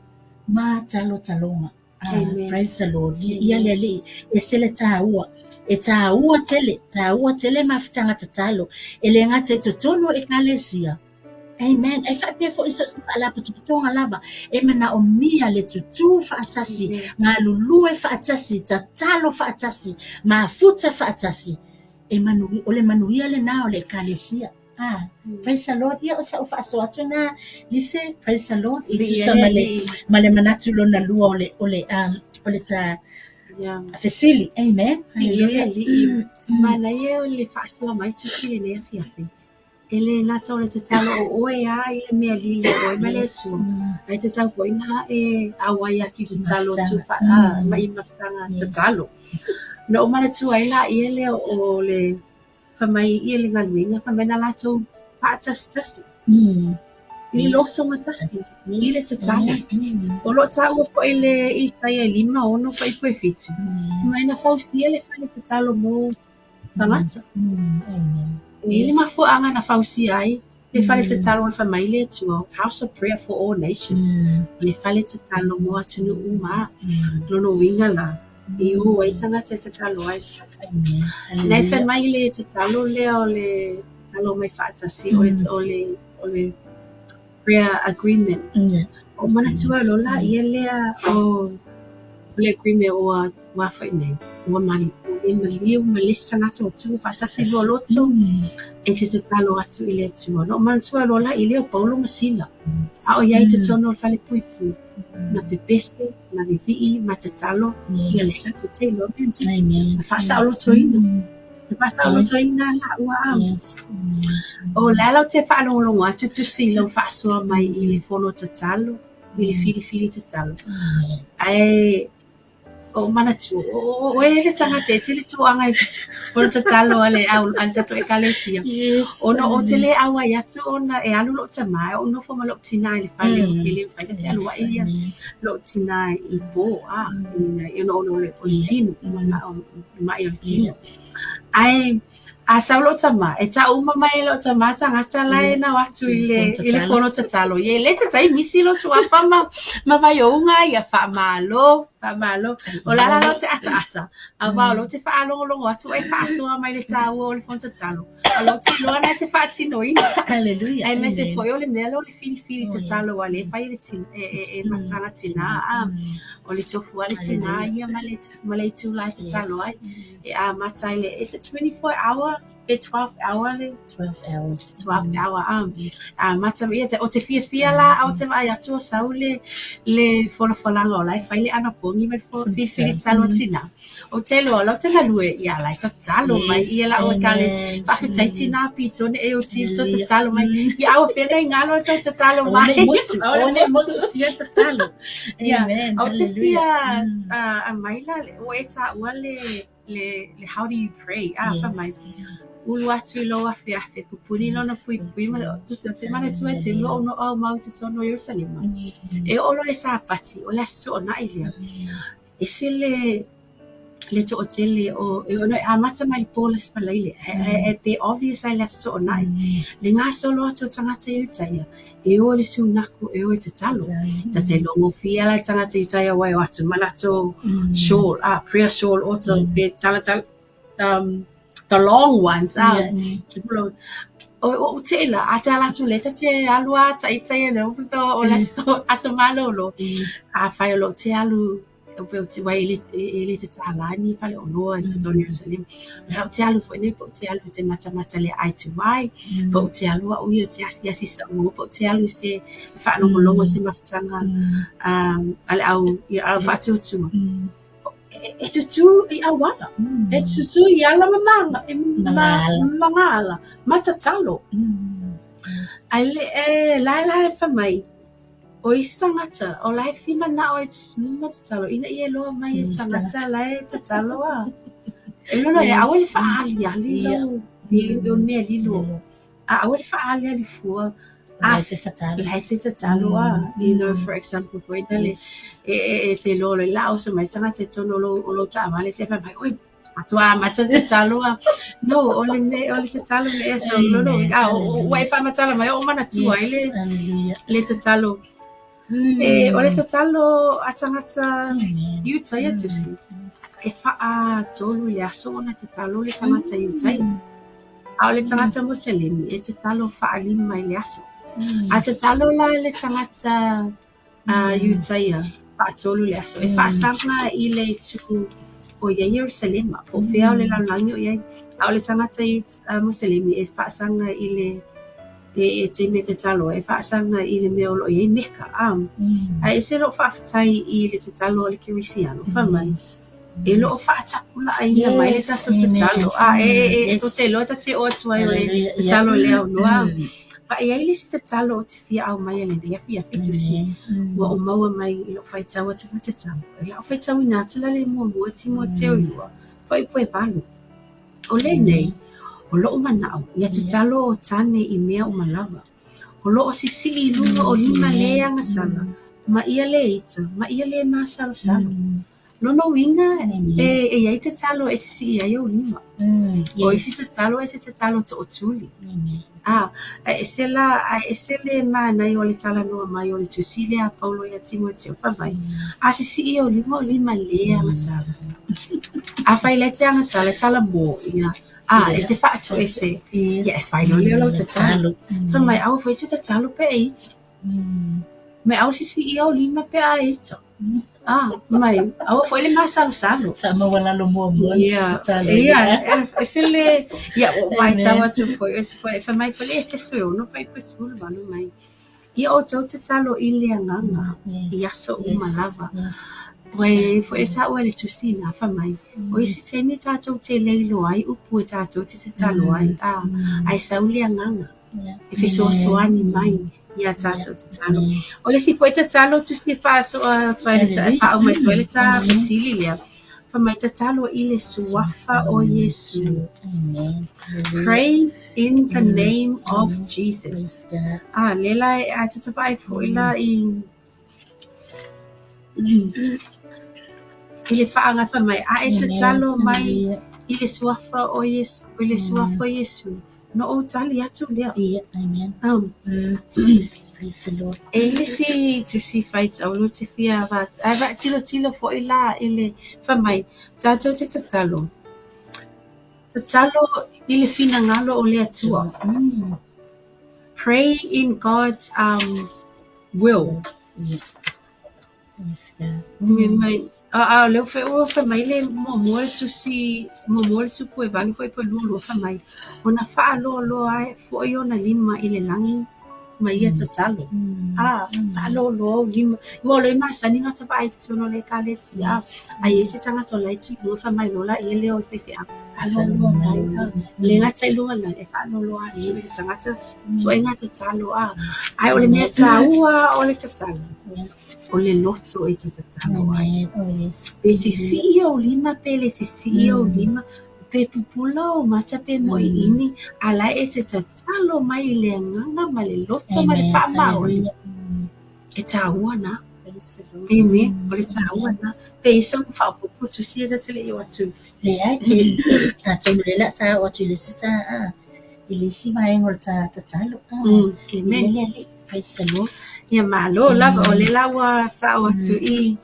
ma talotaloga. Ah, praise the Lord. Ia le Alii, e se le tāua. E tāua tele, tāua tele mafutaga tatalo. E le gata i totonu o ekalesia. Amen. E faapea foi so o se faalapotopotoga lava. E manaomia le tutū faatasi, galulue faatasi, tatalo faatasi, mafuta faatasi. E manu, o le manuia lena o le ekalesia. Ah, praise the Lord. Ia o sa'u faasoa atu lena, Lise, praise the Lord. I tusa ma le, ma le manatu lona lua o le, o le, o le ta fesili. Amen. Hallelujah. Alii, manaia o le faasoa mai tusi lenei afiafi. E le gata o le tatalo o oe lava i le mea lilo o oe ma le Atua, ae tatau foi na e auai atu i tatalo atu ma i mafutaga tatalo. Na ou manatua ai laia lea o le Fai mai ia le galuega, fai mai na latou faatasitasi i le lotoga tasi, i le tatalo. O lo o taua foi le Isaia e 56 fuaiupu e 7, fai mai na fausia le fale tatalo mo tagata. E i ai le mafuaaga na fausia ai le fale tatalo fai mai le Atua, House of Prayer for All Nations, le fale tatalo mo atunuu uma. Lona uiga la, e o ai tagata e tatalo ai. Nai fai mai le tatalo lea o le tatalo mai faatasi o le, o le, o le prayer agreement. O manatua loa laia lea o le agreement ua ua foi nei, ua e maliu ma le isi tagata ua tu faatasi lua loto e te tatalo atu i le Atua. Na ou manatua loa laia lea o Paulo ma Sila, a o i ai i totonu o le fale puipui, na pepese, ma vivii, ma tatalo, ia le tatou te iloa mea na tupu. Na faasaolotoina. Na faasaolotoina laua au. O le ala ou te faalogologo atu tusi i lau faasoa mai i le fono tatalo, i le filifili tatalo. Ae o ou manatua, o oe le tagata e tele toaga i fono tatalo a le au a le tatou ekalesia. Ona ou te le auai atu ona e alu lou tama ae ou nofo ma lou tina i le fale e le mafai ona fealuai ia lou tina i po a ona o le tino, ma'i o le tino. Ae A sau lou tama, e ta'u uma mai e lou tama tagata la e nau atu i le i le fono tatalo. Ia e le tatai misi lou tuafa ma ma vaiouga ia faamalo, faamalo. O le ala lea ou te ataata, auā o lou te faalogologo atu e faasoa mai le tāua o le fono tatalo. O lou te iloa na te faatinoina. Hallelujah. Aemaise foi o le mea lea o le filifili tatalo aua lea e fai e le tina e e e mafutaga tinā a. O le tofu a le tinā ia ma le ma le itulā e tatalo ai. E amata ai le, is it 24 hour pe 12 hour le? 12 hours. 12 hour a. Amata mai ia o te fiafia la a o te vaai atu o sau le le folafolaga o la e fai le anapogi ma le filifili tatalo a tinā. Ou te iloa o la ou te galue ia la e tatalo mai ia la'u ekalesia. Faafetai tinā Pitone e o tou tatalo mai. Ia aua fea nei galo le tou tatalo mai. Aua ne i motu sia tatalo. Amen. Ou te fia aumai la ua e taua le le le how do you pray a fai mai ulu atu i lou afeafe pupuni lona puipui ma tusi o te manatua e te lua o no au mau i totonu o Ierusalema. E oo loa i le Sapati o le Aso Toonai lea. Ese le le toatele o e ono e amata mai le po le Aso Faraile e pe obvious ai le Aso Toonai. Le gasolo atu o tagata i uta ia e o i le sunaku e o e tatalo. Ta te iloa gofie la le tagata i uta ia aua e o atu ma latou shawl, prayer shawl oto pe talatala the long ones O ou te ila a te ala atu le ta te alu a taita ia le o le aso malolo. Afai o loo te alu pe o te wai e le te tālā ni fale oloa i totonu o Ierusalema. O lau te alu foi nei po o te alu i te matamata le eye to eye, po o te alu au ia o te asiasi sa'u po o te alu i se faalogologo se mafutaga a le au ia au faatuatua. E tutū i auala. E tutū i ala ma maga e magaala ma tatalo. Ae le e la la e fai mai o isi tagata o la e fia mana'o e tutū ma tatalo ina ia iloa mai e tagata la e tatalo a. E lona e aua le faaaliali lau i mea lilo. A aua le faaaliali fua. La e te tatalo. La e te tatalo a. You know, for example, foi nale e te iloa loa la oso mai tagata i totonu o lou taavale te fai mai, oi, matua amata tatalo a. No, o le me o le tatalo le ea so no no a ua e faamatala mai o manatua ai le le tatalo. E o le tatalo a tagata i uta ia tusi. E faatolu i le aso ona tatalo le tagata i uta ia. A o le tagata Muselemi e tatalo faalima i le aso. A tatalo la le tagata i uta ia faatolu i le aso e faasaga i le itu o i ai Ierusalema po o fea o le lalolagi o i ai. A o le tagata i Muselemi e faasaga i le e taimi e tatalo ai, e faasaga i le mea o lo o i ai Meka. Ae ese lou faafetai i le tatalo a le Kerisiano, fai mai, e le o faatapulaaina mai le tatou tatalo. A e tou te iloa ta te oo atu ai o le tatalo i le aunoa. Fa e i ai le isi tatalo ou te fia aumai i lenei afiafi tusi, ua ou maua mai i lou faitau atu faatatalo. O lau faitauina atu la le muamua Timoteo 2, fuaiupu e 8. O lenei, o lou mana'o, ia tatalo o tane i mea uma lava. O lo o sisii i luga o lima le agasala, ma ia le ita, ma ia le masalosalo. Lona uiga e i ai tatalo e sisii ai ou lima. O isi tatalo e te tatalo tootuli. A, ae ese la, ae ese le manaia o le talanoa mai o le tusi lea a Paulo ia Timoteo, fai mai, a sisii ou lima o lima le agasala. Afai le te agasala, e sala mo ia, a, e te faatoese, ia e fai loa lea o lau tatalo. Fai mai, aua foi e te tatalo pe e ita. Mai aua sisii ou lima pe a e ita. Ah, mai, aua foi le masalosalo. Faamaualalo muamua tatalo. Ia, ese le, ia, ua ou matau atu foi, ese foi, fai mai foi le Efeso e 6 fuaiupu e 18 mai. Ia outou tatalo i le agaga, i aso uma lava. Ua i ai foi le taua i le tusi ina, fai mai, o isi taimi tatou te le iloa ai upu e tatou te tatalo ai, a, ae sau le agaga. E fesoasoani mai iā tatou tatalo. O le isi foi tatalo tusi e faasoa atu ai le faauma atu ai le ta fesili lea, fai mai tatalo i le suafa o Iesu. Pray in the name of Jesus. A lea la e a ta vaai foi la i i le faagafa mai a e tatalo mai. I le suafa o Iesu, i le suafa o Iesu, ona ou tali atu lea. Ia, amen. Praise the Lord. E i le isi tusi faitaulo te fia va, ae va tilotilo foi la i le fai mai, tatou te tatalo. Tatalo i le finagalo o le Atua. Pray in God's will. Yeah. Praise God. Me mai, a o lea ua fai mai le muamua le tusi, muamua le supu e 8 fuaiupu 22 fai mai, ona faaloaloa ai foi ona lima i le lagi ma ia tatalo. A, faaloaloa ou lima. Aua o lea e masani ona ta vaai i totonu o le ekalesia, a i ai se tagata o la e tu i luga fai mai loa laia lea o le faifeau. Faaloaloa mai, le gata i luga lagi, e faaloaloa atu i le tagata, ituaiga tatalo a. Ae o le mea taua o le tatalo, o le loto e te tatalo ai. Oh, yes. Pe sisii ou lima, pe le sisii ou lima, pe pupula ou mata, pe moiini, a la e te tatalo mai i le agaga ma le loto ma le faamaoni. E taua na. Amen. O le taua na. Pe i sau faaopoopo tusi e ta te le i o atu. Leai, tatou lea o le a ta oo atu i le isi ta, i le isi vaega o le ta tatalo. Amen. Le Alii. Praise the Lord. Ia malo lava, o lea la ua ta oo atu i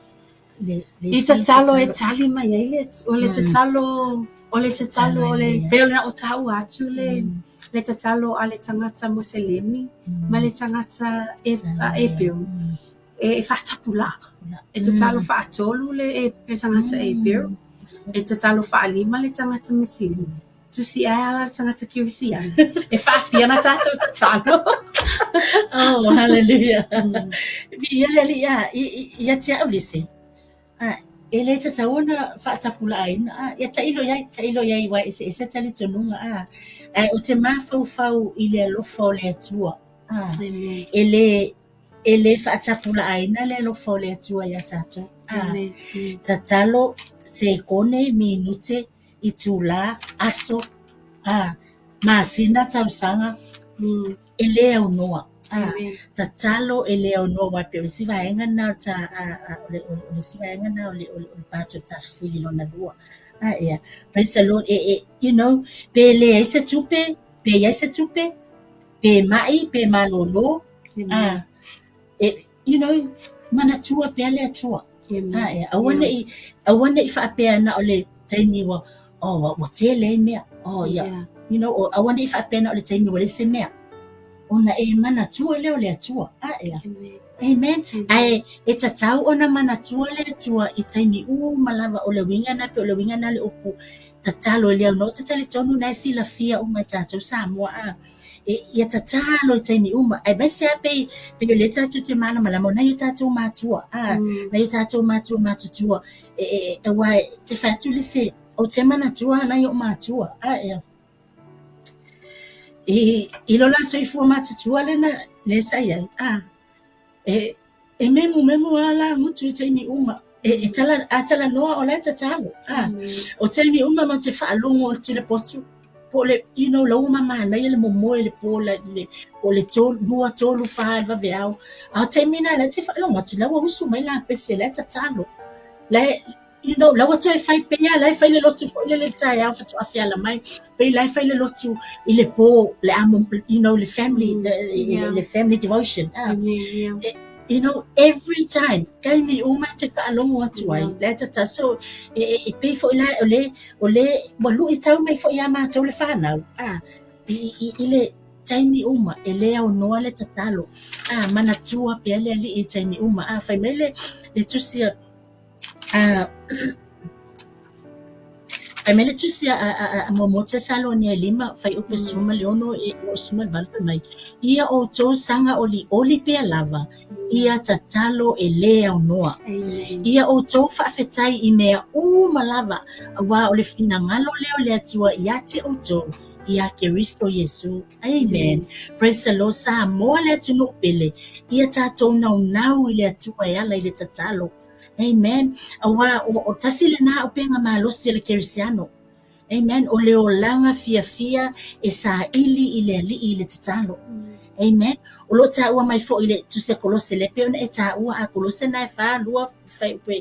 i tatalo e tali mai ai le, o le tatalo, o le tatalo, o le, pei ona ou taua atu le, le tatalo a le tagata Muselemi ma le tagata Hebrew e faatapulaa. E tatalo faatolu le, le tagata Hebrew, e tatalo faalima le tagata Muselemi. Tusi ae ala le tagata Kerisiano. E faafia ona tatou tatalo. Oh, hallelujah. Viia le Alii a, ia te au lisi. A, e le tatau ona faatapulaaina. A, ia tailo i ai, tailo i ai aua e eseese talitonuga. A, ae ou te mafaufau i le alofa o le Atua. A, e le, e le faatapulaaina le alofa o le Atua iā tatou. A, tatalo sekone, minute, itulā, aso, a, masina, tausaga, e le aunoa. A, tatalo e le aunoa aua e pei o le isi vaega lena o le ta, a, o le, o le isi vaega lena o le, o le, o le part o le tafesili lona lua. A, ia, praise the Lord, e, e, you know, pe leai se tupe, pe i ai se tupe, pe mai, pe malōlō, a, e, you know, manatua pea le Atua. A, e, aua neʻi, aua neʻi faapea na o le taimi ua, oh, ua, ua tele ai mea. Oh, ia. Yeah. You know, o, aua neʻi faapea na o le taimi ua leai se mea. Ona e manatua lea o le Atua. A, ea. Amen. Amen. Ae e tatau ona manatua le Atua i taimi uma lava o le uiga na pei o le uiga na o le upu tatalo e le aunoa. Ou te talitonu na e silafia uma e tatou Samoa a. E, ia tatalo i taimi uma. Aemaise lava pei, pei o lea tatou te malamalama o nai o tatou matua, a, nai o tatou matua matutua. E, e, e, aua e te fai atu le se, ou te manatua nai o'u matua, a, e, i, i lo la soifua matutua lena, lea sa i ai, a, e, e memumemu lava la gutu i taimi uma. E, e tala, a talanoa o la e tatalo. A, o taimi uma matou te faalogo atu i le potu, po o le, you know, la ua mamanaia le momoe i le po la, le, po o le tolu, lua, tolu, fa i le vaveao. A o taimi na la e te faalogo atu, la ua usu mai la pese, la e tatalo. La e, you know, la ua toe fai pea, la e fai le lotu foi lele i le taeao faatoa feala mai. Pei la e fai le lotu i le po, le a, you know, le family, the, Yeah. le family devotion. Ah. Yeah. You know, every time, taimi uma e te faalogo atu ai, Yeah. la e tatalo. So, e, e, e pei foi la, o le, o le, ua luitau mai foi iā matou le fanau, ah, i, i, i le taimi uma, e le aunoa le tatalo. Ah, manatua pea le Alii i taimi uma. Ah, fai mai le, le tusi a, a, fai mai le tusi a, a, a, a muamua Tesalonia e 5, fuaiupu 16 e oo i le 18 fai mai, ia outou saga olioli pea lava, ia tatalo e le aunoa. Amen. Ia outou faafetai i mea uma lava, aua o le finagalo lea o le Atua ia te outou, ia Keriso Iesu. Amen. Praise the Lord. Samoa le atunuu pele, ia tatou naunau i le Atua e ala i le tatalo. Amen. Aua o, o tasi lena upega malosi a le Kerisiano. Amen. O le olaga fiafia e saili i le Alii i le tatalo. Amen. O lo o taua mai foi i le tusi a Kolose, lea e pei ona e taua a Kolose na e 4, 2, fuaiupu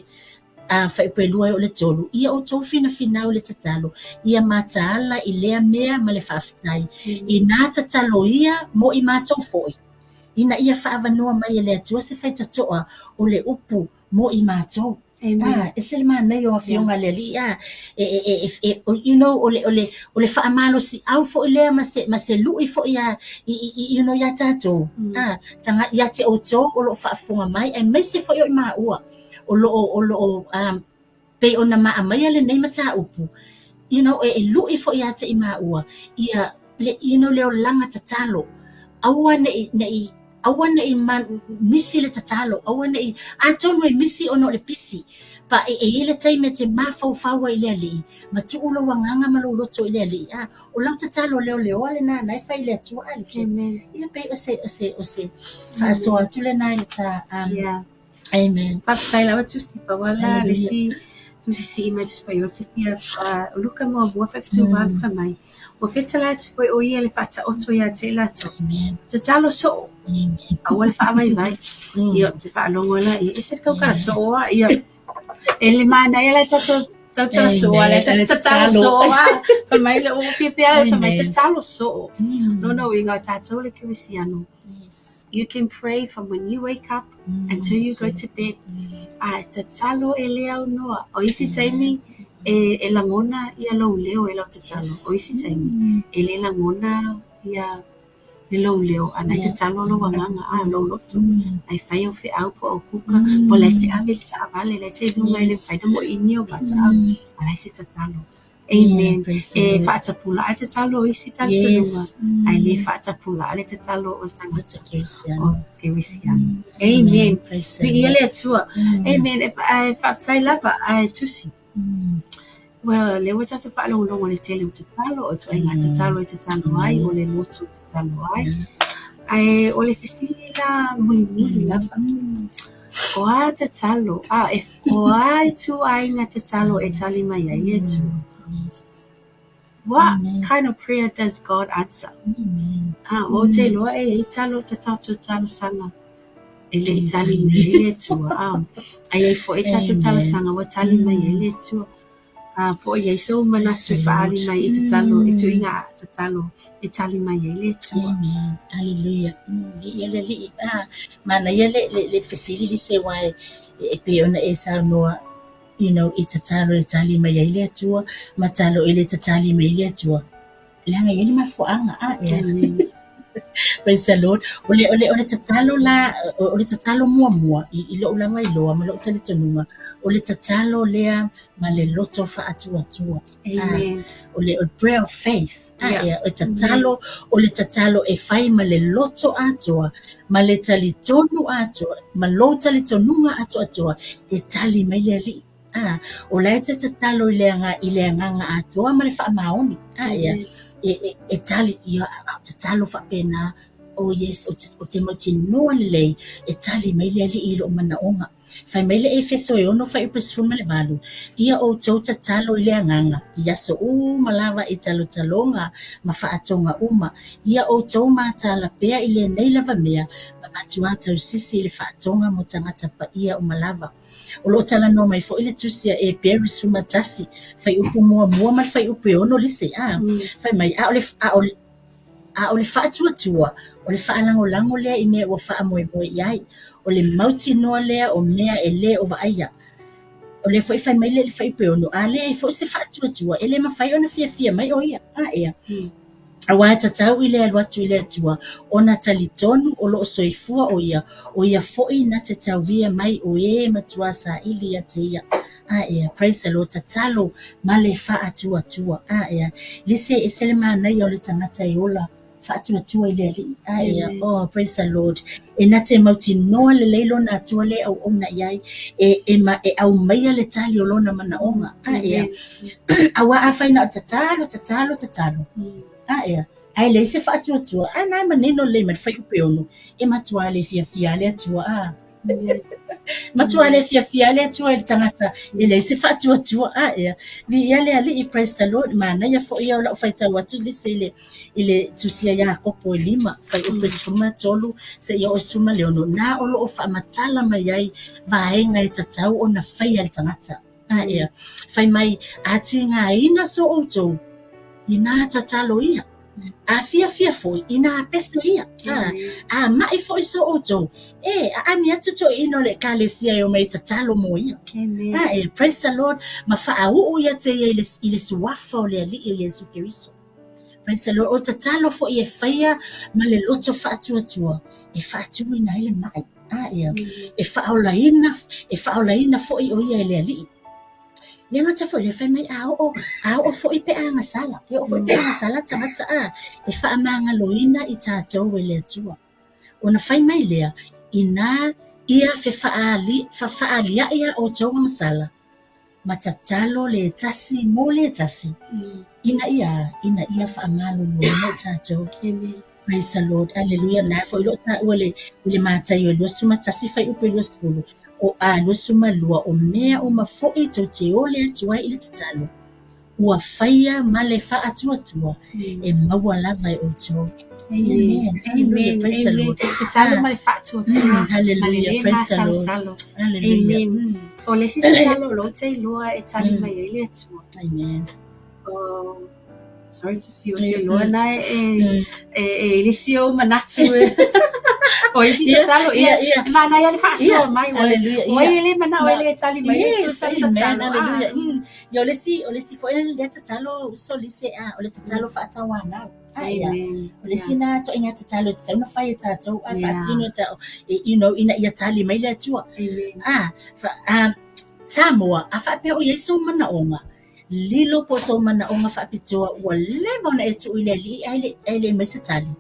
Fuaiupu 2 e oo i le 3, ia outou finafinau i le tatalo, ia mataala i lea mea ma le faafetai. Inā tatalo ia mo i matou foi, ina ia faaavanoa mai e le Atua se faitotoa o le upu mo i matou. Amen. Ese le manaia o afioga a le Alii, you know, o le faamalosiau foi lea ma se lui foi ia, you know, ia tatou, ia te outou o lo o faafofoga mai, aemaise foi o i maua o lo o pei ona maamaia lenei mataupu, you know, e lui foi ia te i maua, ia, you know, le olaga tatalo, aua ne i misi le tatalo, aua ne i, atonu e misi ona o le pisi, pa e i ai le taimi e te mafaufau ai i le Alii, ma tuu lou agaga ma lou loto i le Alii, o lau tatalo leoleoa lena na e fai i le Atua Alise. Ia pei o se faasoa atu lena i le ta. Amen. Faafetai lava Tusi Pauala le isi tusi sii mai Tusi Paia o te fia Luka muamua 78 fai mai. Ua fetalai atu foi o ia le faataoto ia te i latou. Tatalo soo. Aua le faavaivai. Ia o te faalogo la ia ese le tautala soo a ia e le manaia la tatou tautala soo a le tatalo soo a fai mai le o fiafia fai mai tatalo soo. Lona uiga o tatou le kerisiano. Yes. You can pray from when you wake up until you go to bed. A tatalo e le aunoa. O isi taimi e lagona ia lou leo e lau tatalo. O isi taimi e le lagona ia le lou leo. A na e tatalo lou agaga, a lou loto. Ai fai au feau po au kuka, po o la e te ave le taavale, la e te i luga e le mafai ona moiini au mata, a la e te tatalo. Amen. E faatapulaa le tatalo o isi talitonuga, ae le faatapulaa le tatalo o le tagata o kerisiano. Amen. Viia le Atua. Amen. E faafetai lava ae Tusi. Ua lea ua tatou faalogologo i le tele o tatalo, o ituaiga tatalo e tatalo ai, o le loto e tatalo ai. Ae o le fesili la mulimuli lava. O a tatalo, o a ituaiga tatalo e tali mai ai le Atua? What kind of prayer does God answer? Ua ou te iloa e i ai talo tatou talosaga e le i tali mai ai le Atua. A i ai foi tatou talosaga ua tali mai ai le Atua. Po o i ai sou manatu e faaali mai i tatalo, i tuiga tatalo e tali mai ai le Atua. Amen. Hallelujah. Viia le Alii. Manaia le fesili lise aua e pei ona e saunoa, you know, i tatalo e tali mai ai le Atua, ma talo e le tatali mai ai le Atua. Leaga e i ai le mafuaaga. Praise the Lord. O le tatalo la, o le tatalo muamua i lou lava iloa ma lou talitonuga, o le tatalo lea ma le loto faatuatua. Amen. O le prayer of faith. O tatalo, o le tatalo e fai ma le loto atoa, ma le talitonu atoa, ma lou talitonuga atoatoa e tali mai le Alii. O la e te tatalo i le agaga atoa ma le faamaoni. E tali ia tatalo faapena. Oh yes, o te mautinoa lelei e tali mai le Alii i lou manaoga. Fai mai le Efeso e 6 fuaiupu 18, ia outou tatalo i le agaga, i aso uma lava i talotaloga ma faatoga uma, ia outou mataala pea i lenei lava mea, ma matuā tausisi i le faatoga mo tagata paia uma lava. O loo talanoa mai foi le tusi a Heberi 11, fuaiupu 1 ma le fuaiupu 6 lise. Fai mai, a o le faatuatua, o le faalagolago lea i mea ua faamoemoe i ai, o le mautinoa lea o mea e le o vaaia. O le foi fai mai le fuaiupu 6, a leai foi se faatuatua, e le mafai ona fiafia mai o ia. Aua e tatau i le alu atu i le Atua, ona talitonu o loo soifua o ia foi na te tauia mai o e matua saili ia te ia. Praise the Lord, tatalo ma le faatuatua. Lise ese le manaia o le tagata e ola faatuatua i le Alii. Oh, praise the Lord. E na te mautinoa lelei lona Atua le auauna i ai, e aumaia le tali o lona manaoga. Aua a fai na o tatalo, tatalo, tatalo. Ae leai se faatuatua. A na e manino lelei mai le fuaiupu 6, e matua le fiafia le Atua. Matua le fiafia ai le Atua i le tagata e leai se faatuatua. A ea, viia le Alii, praise the Lord. Manaia foi ia o lau faitau atu lise i le, i le tusi a Iakopo e 5, fuaiupu e 13 seia oo i le 16, na o lo o faamatala mai ai vaega e tatau ona faia e le tagata. A ea, fai mai, a tigaina so outou, inā tatalo ia. A fiafia foi, inā pese ia. A, a maʻi foi so outou, e aami atu toeaiina o le ekalesia e omai e tatalo mo ia. Amen. A e, praise the Lord, ma faauu ia te ia i le, i le suafa o le Alii e Iesu Keriso. Praise the Lord. O tatalo foi e faia ma le loto faatuatua e faatuina ai le maʻi. A ea, e faaolaina, e faaolaina foi o ia e le Alii. Le gata foi lea fai mai a oo, a oo foi pe a gasala, e oo foi pe a gasala tagata a, e faamagaloina i tatou e le Atua. Ona fai mai lea, inā ia fefaali, fafaaliaʻi a outou agasala, ma tatalo le tasi mo le tasi, ina ia, ina ia faamaloloina i tatou. Amen. Praise the Lord. Hallelujah. Na foi loo taua le i le Mataio e 21 fuaiupu e 20 o a 22 o mea uma foi tou te ole atu ai i le tatalo ua faia ma le faatuatua e maua lava e outou. Amen. Hallelujah. Amen. Praise the Amen. Lord. Tatalo ma le faatuatua. Hallelujah. Ma le le Praise the Lord. masalosalo. Hallelujah. Amen. O le isi tatalo o lo o teiloa e tali mai ai le Atua. Amen. Oh, sorry to see o teiloa na e e e i le isi ou manatu e o isi tatalo ia Ia, ia. e manaia le faasoa Ia, mai ua hallelujah. ua Ia. e le manao e le tali mai e Yes, Atua tali amen, tatalo. hallelujah. Ah. Ia, o le isi, o le isi foi lea tatalo uso lise a, o le tatalo faatauanau. A ia. Amen. O le isi na toaiga tatalo e tatau ona fai e tatou a Yeah. faatino e ta, e, you know, ina ia tali mai le Atua. Amen. A, fa, a, Samoa, a faapea o i ai sou manaoga, lilo po o sou manaoga faapitoa ua leva ona e tuu i le Alii ae le, ae le mai se tali.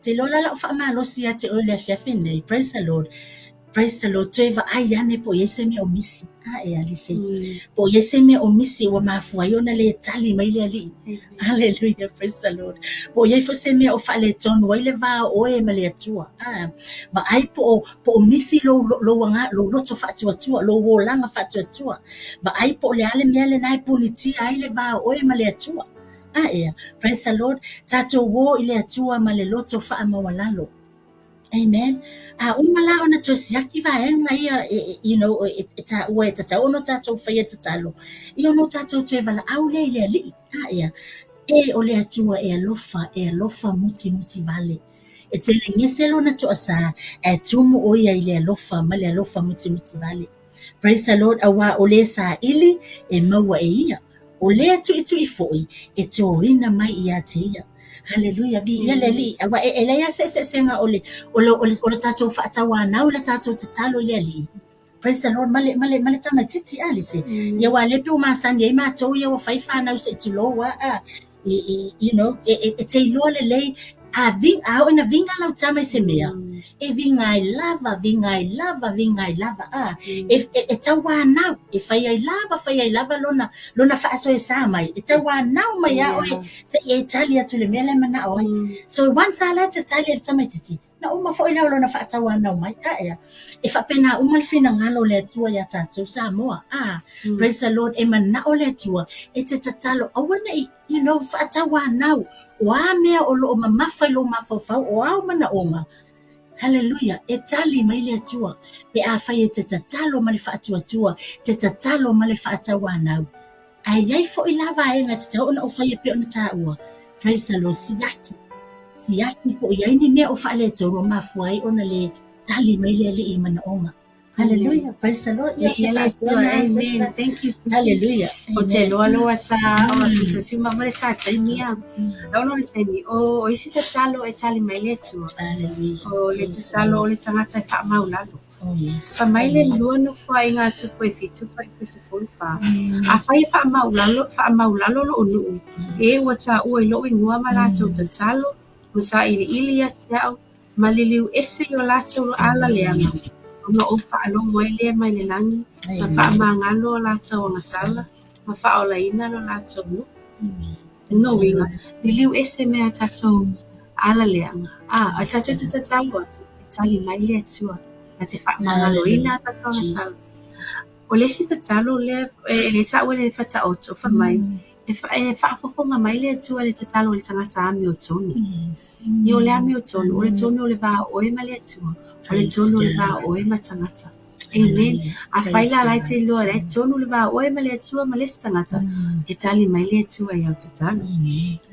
Te iloa la lau faamalosi ia te oe i le afiafi nei. Praise the Lord. Praise the Lord. Toe vaai ane po o i ai se mea o misi. A e Alice. Po o i ai se mea o misi ua mafua ai ona le tali mai le Alii. Amen. Hallelujah, praise the Lord. Po o i ai foi se mea o faaletonu ai le va o oe ma le Atua. A, vaai po o, po o misi lou, lou, aga, lou loto faatuatua, lou olaga faatuatua. Vaai po o le a le mea lena e punitia ai le va o oe ma le Atua. A ea, praise the Lord, tatou o i le Atua ma le loto faamaualalo. Amen. A uma la ona toe siaki vaega ia, e, e, you know, e, e taua e tatau ona tatou faia tatalo. Ia ona o tatou toe valaau lea i le Alii. A ea, e o le Atua e alofa, e alofa mutimuti vale. E telegese lona toasā, ae tumu o ia i le alofa ma le alofa mutimuti vale. Praise the Lord, auā o le saili e maua e ia. O le tuitui foi e tōina mai ia te ia. Hallelujah, viia le Alii. Auā e, e leai lava se eseesega o le, o le, o le, o le tatou faatauanau i le tatou tatalo i le Alii. Praise the Lord, ma le, ma le, ma le tamaitiiti a lise. Ia aua o lea e pei ua masani ai matou ia ua fai fanau seʻi tulou a, a, i, i, you know, e, e, e te iloa lelei, a, vi, a oo ina viga lau tama i se mea, e viga ai lava, viga ai lava, viga ai lava, a, e, e, e tauanau, e fai ai lava, fai ai lava lona, lona faasoesa mai, e tauanau mai a oe, seʻi e tali atu i le mea lea e manao ai. So once a la e tatali e le tamaitiiti, na uma foi lea o lona faatauanau mai. A ea, e faapena uma le finagalo o le Atua iā tatou Samoa. A, praise the Lord, e manao le Atua e te tatalo, aua ne i, you know, faatauanau, o a mea o lo o mamafa i lou mafaufau, o a ou manaoga, Hallelujah, e tali mai le Atua pe afai e te tatalo ma le faatuatua, te tatalo ma le faatauanau. Ae i ai foi la vaega e tatau ona ou faia e pei ona taua. Praise the Lord, siaki. Siaki po o i ai ni mea o faaletonu o mafua ai ona le tali mai le Alii i manaoga. Hallelujah, praise the Lord. Ia, se Viia le faasoa Atua. na, Amen. sister. Thank you, Tusi. Hallelujah. O te Amen. loa loa ta o atu ta ma ma le taimi a. Ona o le taimi o o isi tatalo e tali mai le Atua. Hallelujah. O le Praise the tatalo Lord. o le tagata e faamaulalo. Oh, yes. Fa mai le Amen. lua nofoaiga a tupu e fitu fuaiupu 14. Afai e faamaulalo, faamaulalo loʻu nuu, e ua taua i loʻu igoa ma latou tatalo, ma saʻiliʻili ia te aʻu, ma liliu ese i o latou ala leaga, ona ou faalogo ai lea mai le lagi, ma Amen. faamagalo o latou agasala, ma faaolaina lo latou nuu. Amen. No Praise the uiga, Lord. liliu ese mea tatou ala leaga. A, a tatou te tatalo atu, e tali mai le Atua. Na te faamagaloina a tatou agasala. O le isi tatalo lea e le taua i le Faataoto fai mai, e faafofoga mai le Atua i le tatalo a le tagata amiotonu. Ia o le amiotonu, o le tonu o le va o oe ma le Atua, o le tonu o le va o oe ma tagata. Amen. Afai la la e te iloa la e tonu le va o oe ma le Atua ma le isi tagata, e tali mai le Atua i au tatalo.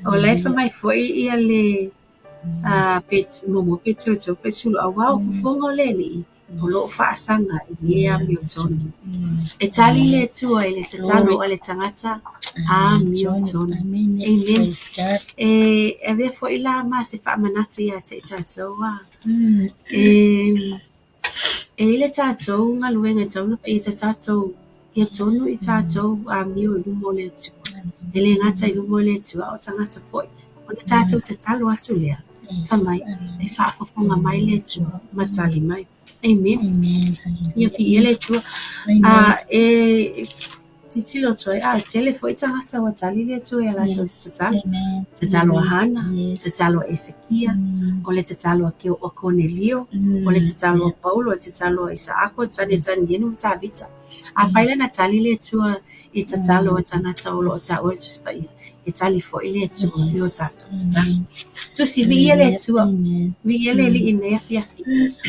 O la e fai mai foi ia le muamua Petero 3 fuaitolu, auā o fofoga o le Alii, o lo o faasaga i e amiotonu. E tali le Atua i le tatalo a le tagata amiotonu. Amen. E avea foi la ma se faamanatu ia te i tatou a. E i ai le tatou galuega e tatau ona fai ia tatou ia tonu i tatou amio i luma o le Atua. E le gata i luma o le Atua a o tagata foi. Ona tatou tatalo atu lea, fai mai, e faafofoga mai le Atua ma tali mai. Amen. Ia viia le Atua. E tilotilo atu ai, a e tele foi tagata ua tali le Atua i a latou tatalo. Tatalo a Hana, tatalo a Esekia, o le tatalo a Konelio, o le tatalo a Paulo, o le tatalo a Isaako, Tanienu ma Tavita. Afai la na tali le Atua i tatalo a tagata o lo o taua i le Tusi Paia, e tali foi le Atua i o tatou tatalo. Tusi, viia le Atua, viia le Alii i lenei afiafi.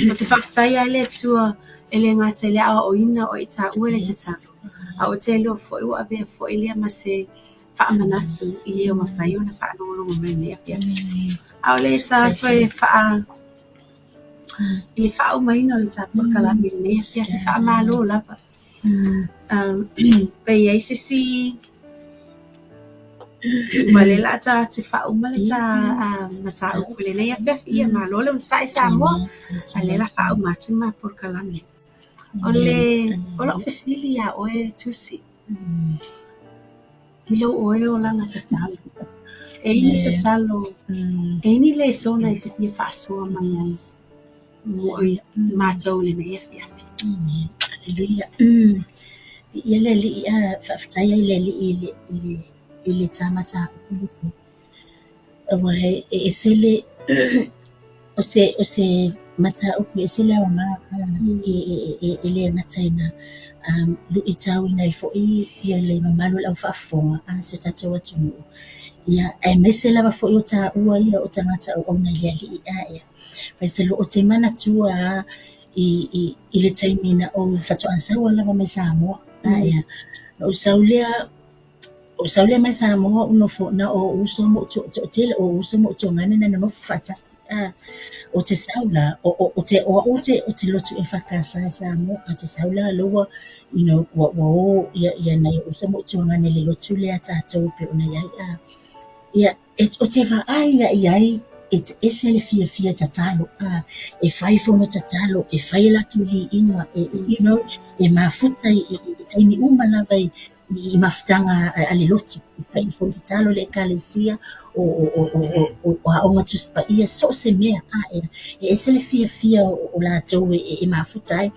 Ou te faafetai ai le Atua e le gata i le aoaoina o i taua i le tatalo, a ou te iloa foi ua avea foi lea ma se faamanatu i e ua mafai ona faalogologo mai i lenei afiafi. A o le ta atu ai i le faaumaina o le ta polokalame i lenei afiafi, faamalo lava. Pe i ai se isi ua le o le a ta atu faauma le ta mataupu i lenei afiafi, ia malo le onosai Samoa, a o lea o le a faauma atu le ma polokalame. O le o lau fesili ia oe Tusi, i lou oe olaga tatalo, e i ai ni tatalo, e i ai ni lesona e te fia faasoa mai ai mo i matou i lenei afiafi? Amen. Haleluia. Viia le Alii, faafetai ai i le Alii i le ta mataupu lisi. Aua e ese le o se mataupu e ese le aoga e le gata ina luitauina ai foi ia le mamalu o le aufaafofoga a si o tatou atunuu. Ia, aemaise lava foi o taua ia o tagata auauna i le Alii. Ia. Praise the Lord. Ou te manatua lava i le taimi na ou faatoa sau ai lava mai Samoa. Ia. Na ou sau lea Ou sau lea mai Samoa ou nofo na o ou uso ma ou toatele o ou uso ma ou tuagane na nonofo faatasi. Ou te sau la, o au ou te lotu EFKS i Samoa, ae ou te sau la lea ua, you know, ua o ia nai ou uso ma ou tuagane i le lotu lea a tatou e pei ona i ai. Ia, ou te vaai lava i ai e ese le fiafia tatalo, e fai fono tatalo, e fai a latou viiga, you know, e mafuta i taimi uma lava i mafutaga a le lotu, e fai fono tatalo a le Ekalesia, o aoga Tusi Paia, so o se mea, e ese le fiafia o latou e mafuta ai.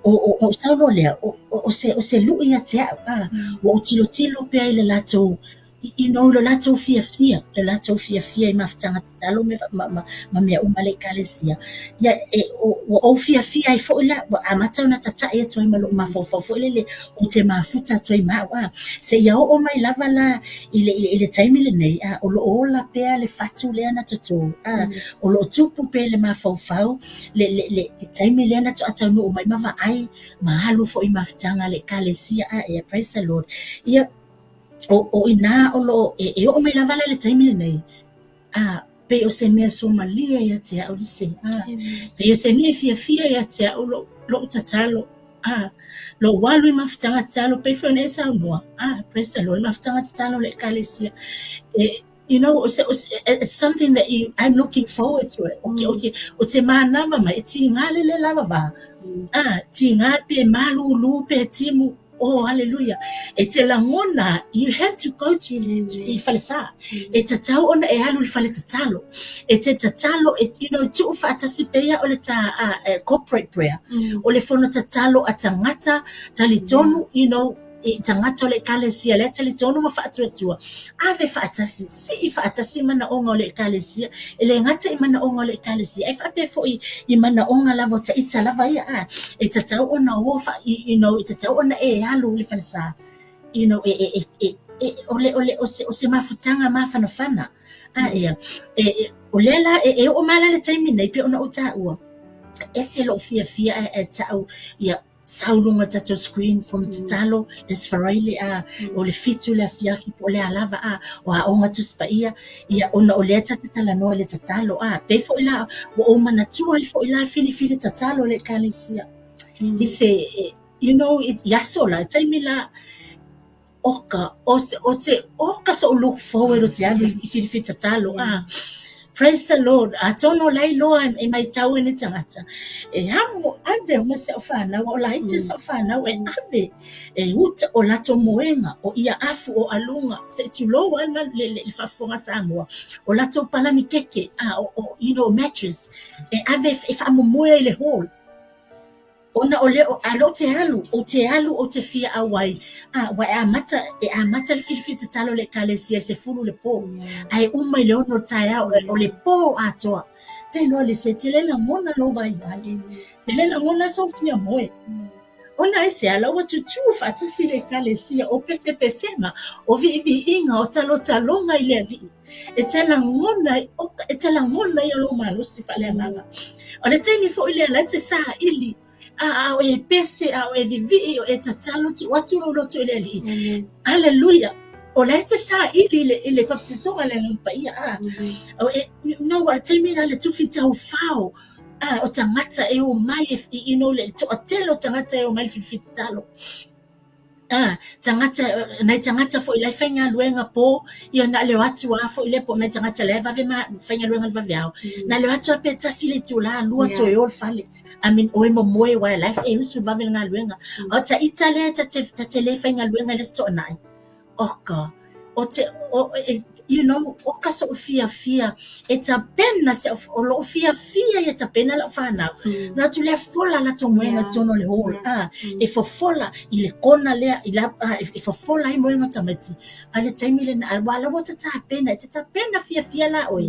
O ou sau loa lea, o se lui ia te au, ua ou tilotilo pea i le latou you know, lo latou fiafia, lo latou fiafia i mafutaga tatalo ma mea uma a le Ekalesia. Ia, ua ou fiafia ai foi la, ua amata ona tatai atu ai ma lou mafaufau foi lele, ou te mafuta atu ai ma au, seia oo mai lava la i le taimi lenei, o lo o ola pea le fatu lea na toto, o lo o tupu pea le mafaufau, le taimi lea na faatoa taunuu mai ma vaai, ma alu foi i mafutaga a le Ekalesia, ia, praise the Lord. Ia, o ina o lo o, e oo mai lava la i le taimi lenei, pei o se mea suamalie ia te au Lise, pei o se mea e fiafia ia te au lou tatalo, lou alu i mafutaga tatalo, pei foi ona e saunoa, praise the Lord, mafutaga tatalo a le Ekalesia. You know, it's something that I'm looking forward to it. O te manava mai, e tiga le le lava va, tiga pe malulu pe timu. Oh, hallelujah. E te lagona, you have to go to i falesa. E tatau ona e alu i le fale tatalo. E te tatalo, you know, tuu faatasi pea o le ta corporate prayer. O le fono tatalo a tagata, talitonu, you know, i tagata o le Ekalesia lea e talitonu ma faatuatua, ave faatasi, sii faatasi manaoga o le Ekalesia, e le gata i manaoga o le Ekalesia, ae faapea foi i manaoga lava o taita lava ia, a, e tatau ona o, you know, e tatau ona e alu i le falesa, you know, e, e, e, e, o le, o le, o se, o se mafutaga mafanafana. A, ea, e, e, o lea la, e, e oo mai la le taimi nei, pei ona ou taua, ese lou fiafia ae, ae tau, ia, sau luga o le tatou screen fono tatalo le Aso Faraile a o le 7 le afiafi po o le a lava a o aoga Tusi Paia ia ona o lea ta te talanoa i le tatalo a pei foi la ua ou manatua ai foi la filifili tatalo a le ekalesia i se you know i aso la taimi la Oka, o se, o te, oka so'u look forward o te alu i filifili tatalo, a. Praise the Lord, atonu o la e iloa e maitau e ni tagata, e amo, ave uma si au fanau, o laiti si au fanau e ave, e uta o latou moega, o ia afu o aluga, se i tulou lava le, le, le faafofoga a Samoa, o latou palani keke, a, o, o, you know, mattress, e ave e faamomoe ai i le hall. Ona o lea, a lea ou te alu, ou te alu ou te fia ʻauai, a ua e amata, e amata le filifili tatalo i le Ekalesia i le 10 i le pō, a e uma i le 6 o le taeao, o le pō atoa. Te iloa Lise, e tele lagona lou vaivai, tele lagona sou fia moe. Ona aisea la ua tutū faatasi le Ekalesia, o pesepesega, o viiviiga, o talotaloga i le Alii. E te lagona, e te lagona ia lou malosi faaleagaga. O le taimi foi lea la e te saili, a, a o e pese, a o e vivii, o e tatalo, tuu atu lou loto i le Alii. Haleluia! O la e te saili i le, i le papatisoga a le Agaga Paia, a. O e, no, o le taimi la le tufi taufao, a, o tagata e omai, e, you know, le toatele o tagata e omai i le filifili tatalo. A, tagata, nai tagata foi la e faigaluega po, ia na o le o atu lava foi lea po o nai tagata la e vave ma faigaluega i le vaveao, na o le o atu lava pe tasi le itula, lua toe o i le fale. I mean, o e momoe aua o la e usu vave i le galuega. A o ta ita lea ta te, ta te le faigaluega i le Aso Toonai, oka, o te, o, e, you know, oka so'u fiafia e tapena se o lo'u fiafia ia tapena la'u fanau. Na atu lea fola latou moega i totonu o le hall, a, e fofola i le kona lea, i la, a, e fofola ai moega o tamaiti. A le taimi lena, aua la ua ta tapena, e te tapena fiafia la oe,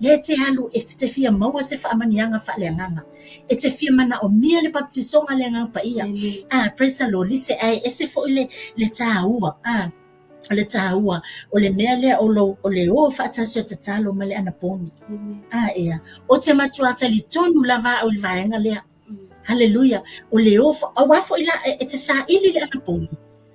lea e te alu e te fia maua se faamanuiaga faaleagaga. E te fia manaomia le baptisoga a le Agaga Paia. A, praise the Lord, lise, ae ese foi le, le tāua, a, o le tāua, o le mea lea o lou, o le o faatasi o tatalo ma le anapogi. A, ea, ou te matua talitonu lava au i le vaega lea. Haleluia. O le o, aua foi la, e te saili le anapogi.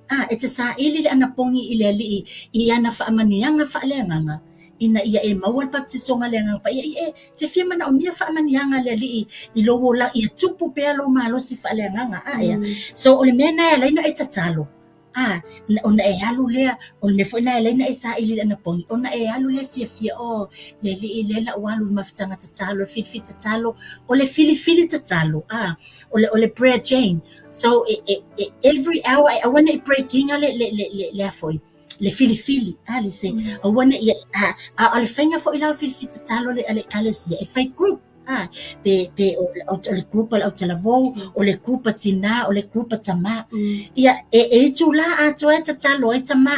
A, e te saili le anapogi i le Alii i ana faamanuiaga faaleagaga, ina ia e maua le baptisoga a le Agaga Paia. Ia e te fia manaomia faamanuiaga a le Alii i lou ola, ia tupu pea lou malosi faaleagaga. A, ea. So, o le mea lena e ala ai ona e tatalo, a, ona e alu lea, o le mea foi lena e ala ai ona e saili i le anapogi, ona e alu lea fiafia, oh, le Alii, lea la ua alu i le mafutaga tatalo, le filifili tatalo, o le filifili tatalo, a, o le, o le prayer chain. So, e, e, e, every hour, e aua ne i break ina le, le, le, le, le a foi, le filifili, a, le se, aua ne i, a, a, o le faiga foi la o filifili tatalo le, a le ekalesia, e fai group, a, pe, pe o, o, o le group a le autalavou, o le group a tinā, o le group a tamā. Ia, e, e itulā atoa e tatalo ai tamā.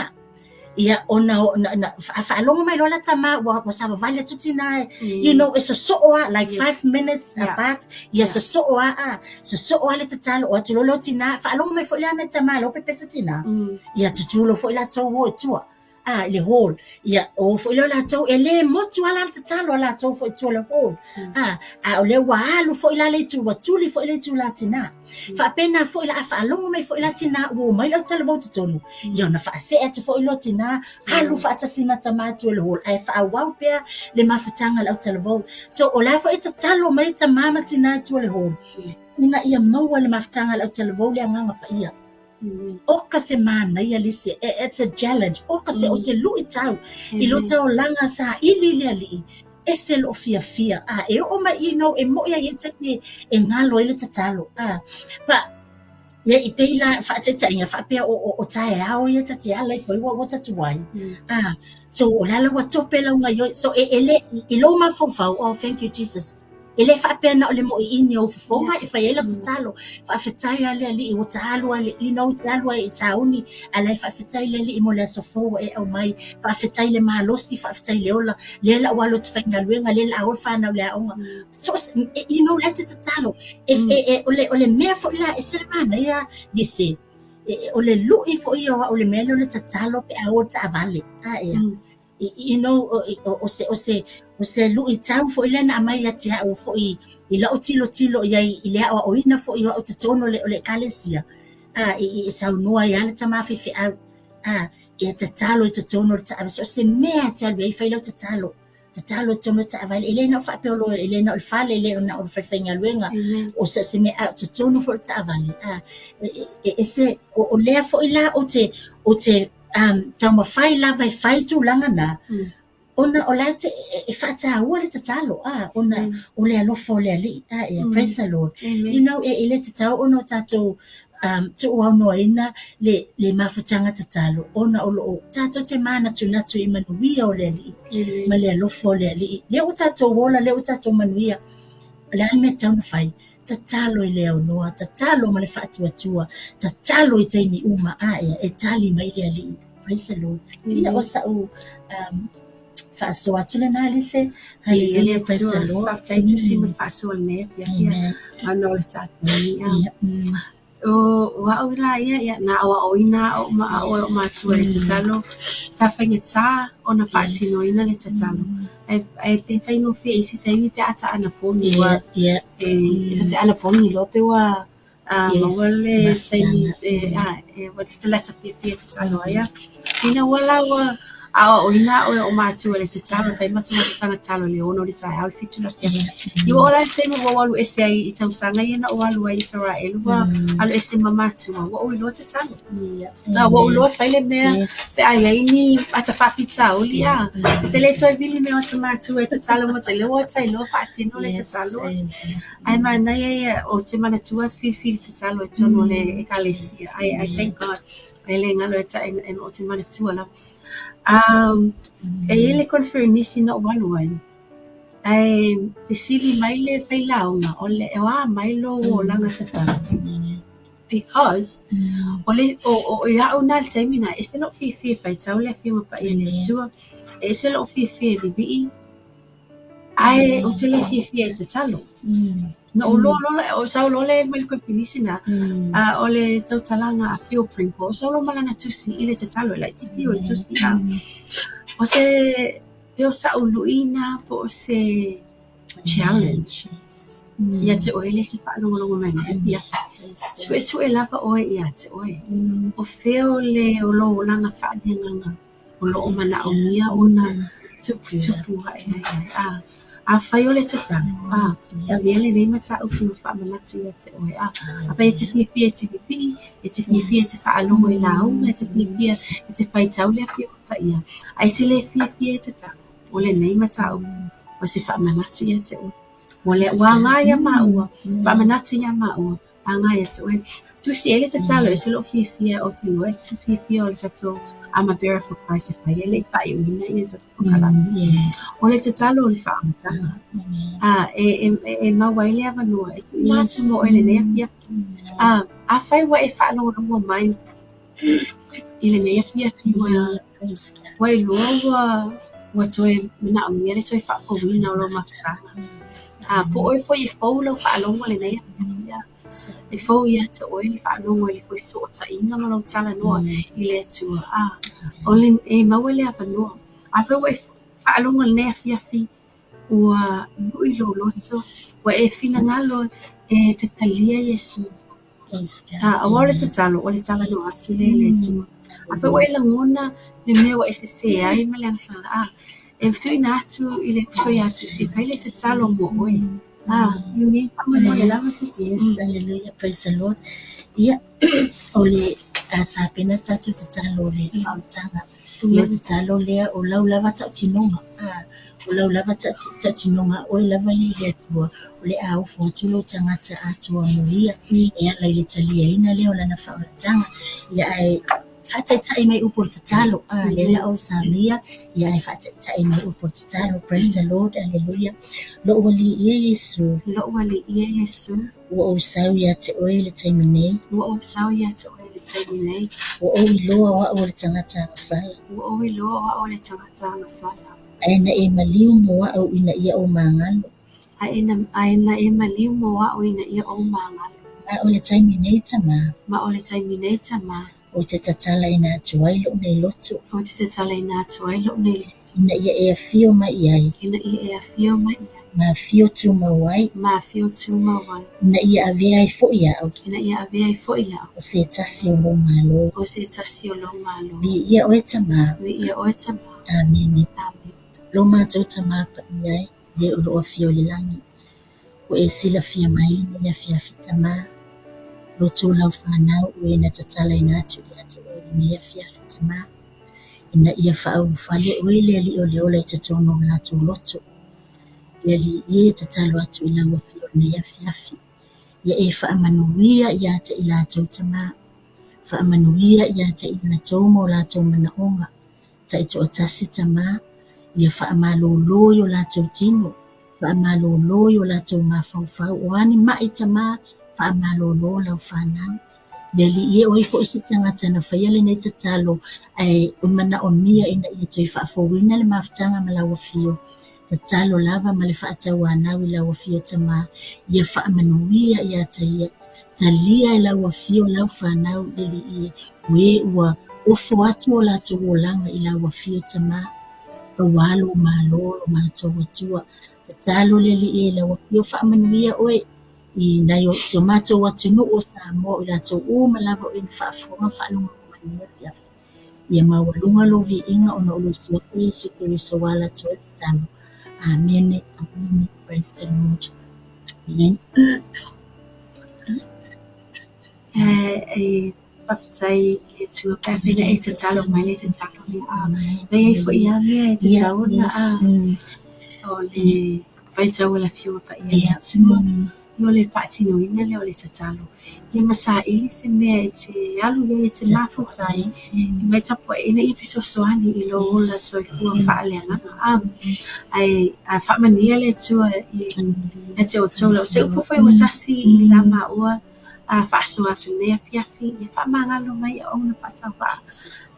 Ia, ona, na, na, a faalogo mai loa la tamā, ua, ua savavali atu tinā e, you know, e sosoo lava, like 5 minutes apart, ia sosoo lava, a, sosoo lava le tatalo, o atu loa lea o tinā, faalogo mai foi la nai tamā la ua pepesa tinā, ia tutū loa foi latou o i tua, a, i le hall, ia, o foi lea o latou, e le motu lava la le tatalo a latou foi i tua o le hall, a, a o lea ua alu foi la le itu, ua tuli foi le itulā tinā. Faapena foi la a faalogo mai foi la tinā ua omai le autalavou i totonu, ia ona faasee atu foi loa tinā, alu faatasi ma tamā i tua o le hall, ae faaauau pea le mafutaga a le autalavou. So, o la foi e tatalo mai tamā ma tinā i tua o le hall, ina ia maua le mafutaga a le autalavou le Agaga Paia. Oka se manaia lisi, it's a challenge, oka se, o se luitau i lo taulaga saili i le Alii, ese lou fiafia, a, e oo mai you know, e moʻi ai i taimi e galo ai le tatalo, a, pa, ia i pei la faataitaiga faapea o, o, o taeao ia ta te ala ifo ai ua, ua tatuai, a, so o la la ua tope lau gaioi, so e, e le, i lou mafaufau, oh thank you Jesus. E le faapea na o le moʻiini o ou fofoga e fai ai lau tatalo. Faafetai lava le Alii ua ta alu lava i le, you know, te alu lava i sauni, a o la e faafetai le Alii mo le aso fou ua e aumai. Faafetai i le malosi, faafetai i le ola, lea la ua alu ou te faigaluega, lea la a o le fanau i le aoga. So, you know, la e te tatalo. O le mea foi la, e ese le manaia, Lise, o le lui foi ia o au i le mea lea o le tatalo pe a o i le taavale. A ea. You know, o se luitau foi lea na aumai ia te au foi i lau tilotilo i ai i le aoaoina foi o au i totonu o le ekalesia, i saunoa ai lava le tama faifeau, ia tatalo i totonu o le taavale, so o se mea e te alu ai fai lau tatalo, tatalo i totonu o le taavale, e le na o faapea o e le na o le fale, e le na o le falefaigaluega, o so o se mea, a o totonu foi o le taavale, e ese, o lea foi la ou te taumafai lava e fai tulaga na, ona o la e faataua le tatalo, ona o le alofa o le Alii, praise the Lord. You know, e le tatau ona o tatou tuuaunoaina le mafutaga tatalo, ona o loo tatou te manatunatu i manuia o le Alii, ma le alofa o le Alii. Lea ua tatou ola, lea ua tatou manuia, o le a le mea e tatau ona fai? Tatalo i le aunoa, tatalo ma le faatuatua, tatalo i taimi uma, e tali mai le Alii. Praise the Lord. Ia o sa'u faasoa atu lena, Lise. Hallelujah, praise the Lord. Faafetai Tusi mo le faasoa i lenei afiafi ona o le tatou O au la ia, ia na aoaoina au ma au e o matua i le tatalo. Sa faigata ona faatinoina le tatalo. Ae pe faigofie i isi taimi pe a ta anapogi ua e ta te anapogi loa pe ua maua le taimi e ua te lata fiafia tatalo ai. Ina ua la ua aoaoina au e o matua i le tatalo, fai mafutaga tatalo i le 6 i le taeao, le 7 i le afiafi. Ia ua oo la le taimi ua ou alu ese ai i tausaga ia na ou alu ai i Isaraelu, ua alu ese ma matua, ua ou iloa tatalo. Ua ou iloa fai le mea pe a i ai ni ata faafitauli, ta te le toe vili mea o ata matua e tatalo mo te lea ua ta iloa faatino le tatalo. Ae manaia ia o te manatua filifili tatalo i totonu o le ekalesia. I thank God. E le galo e ta e o te manatua lava. E i ai le conference na ou alu ai, ae fesili mai le failauga, o le o a mai lou olaga tatalo. Because o le o ia'u na le taimi na, e ese lou fiafia e faitau le Afioga Paia i le Atua, e ese lou fiafia e vivii, ae ou te le fiafia e tatalo. Na ou loa loa o sau loa le mai le conference na, o le tautalaga a Phil Pringle, o sau loa ma lana tusi i le tatalo, e laitiiti o le tusi a. O se pe o sa'u luʻina po o se challenge ia te oe lea e te faalogologo mai nei afiafi. Suesue lava oe ia te oe. O fea o le o lou olaga faaleagaga o loo manaomia ona tuputupu ae ai ai. Afai o le tatalo, e avea lenei mataupu ma faamanatu ia te oe. Afai e te fiafia e te pipii, e te fiafia e te faalogo i lauga, e te fiafia e te faitau le Afioga Paia, ae te le fiafia e tatalo, o lenei mataupu o se faamanatu ia te oe. Ua le ua aga ia maua, faamanatu ia maua, aga ia te oe. Tusi e le tatalo, e se lou fiafia o te iloa, e se fiafia o le tatou Armor Bearer for Christ e fai e le i faaiuina ia tatou polokalame. O le tatalo o le faaamataga. E maua ai le avanoa e tuuina atu mo oe lenei afiafi. Afai ua e faalogologo mai i lenei afiafi ua iloa ua toe manaomia le toe faafouina o lou mafutaga. Po o oe foi e fou lau faalogo lenei afiafi. E fou ia te oe le faalogo i le fesootaiga ma lou talanoa i le Atua. O le e maua le avanoa. Afai ua e faalogo lenei afiafi ua lui lou loto, ua e finagalo e tatalia Iesu. Aua o le tatalo, o le talanoa atu lea i le Atua. Afai ua e lagona le mea ua e sese ai ma le agasala, e tuuina atu i le uso ia Tusi e fai le tatalo mo oe. You mean faamolemole lava Tusi. Yes, hallelujah, praise the Lord. Ia, o le sapena tatou tatalo o le faaolataga. Ia o tatalo lea o lau lava tautinoga. O lau lava tautinoga oe lava ia i le Atua, o le a ofo atu lou tagata atoa mo ia, e ala i le taliaina lea o lana faaolataga. Ia ae Faataitai mai upu o le tatalo. Lea la ou saunia, ia e faataitai mai upu o le tatalo. Praise the Lord, hallelujah. Lou Alii e Iesu. Lou Alii e Iesu. Ua ou sau ia te oe le taimi nei. Ua ou sau ia te oe le taimi nei. Ua ou iloa o au o le tagata agasala. Ua ou iloa o au o le tagata agasala. Ae na e maliu mo au ina ia ou magalo. Ae na e maliu mo au ina ia ou magalo. Ma o le taimi nei Tamā. Ma o le taimi nei Tamā. Ou te tatalaina atu ai lou nei loto. Ou te tatalaina atu ai lou nei loto. Ina ia e afio mai i ai. Ina ia e afio mai i ai. Ma afio tumau ai. Ma afio tumau ai. Ina ia avea ai foi au. Ina ia avea ai foi au. O se tasi o lou Malo. O se tasi o lou Malo. Viia oe Tamā. Viia oe Tamā. Amene. Amene. Lo matou Tamā paia e, le o loo afio i le lagi. Ua e silafia mai lenei afiafi Tamā. Loto lau whanau o e na tatalaina atu ia te oe lenei afiafi Tamā. Ina ia faaulufale oe le Alii o le ola i totonu o latou loto. Le Alii e tatalo atu i lau afio lenei afiafi. Ia e faamanuia ia te i latou Tamā. Faamanuia ia te i latou ma o latou manaoga. Taitoatasi Tamā. Ia faamalōlō i o latou tino. Faamalōlō i o latou mafaufau. O a ni mai Tamā, faamalōlō lau whanau. Le Alii e o ai foi se tagata na faia lenei tatalo ae o manaomia ina ia toe faafouina le mafutaga ma lau afio. Tatalo lava ma le faatauanau i lau afio Tamā. Ia faamanuia ia te ia. Talia e lau afio lau whanau le Alii e. O e ua ofo atu o latou olaga i lau afio Tamā. Auā lou Malo lo matou Atua. Tatalo le Alii e lau afio faamanuia oe i nai o si o matou atunuu o Samoa o i latou uma lava o e na faafofoga faalogologo mai lenei afiafi. Ia maualuga lou viiga ona o lou Suafa Iesu Keriso ua ala atu ai tatalo. Amene, amene. Praise the Lord. Amen. E faafetai i le Atua pe afai na e tatalo mai le tatalo lea. Mai ai foi lava mea e tatau ona o le faitau o le Afioga Paia a le Atua. I o le faatinoina lea o le tatalo. Ia ma saili se mea e te alu i ai e te mafuta ai. Mai tapuai ina ia fesoasoani i lou ola soifua faaleagaga. Ae faamanuia le Atua ia te outou lau. Se upu foi ua sasi i la maua faasoa atu lenei afiafi. Ia faamagalo mai auauna faatauvaa.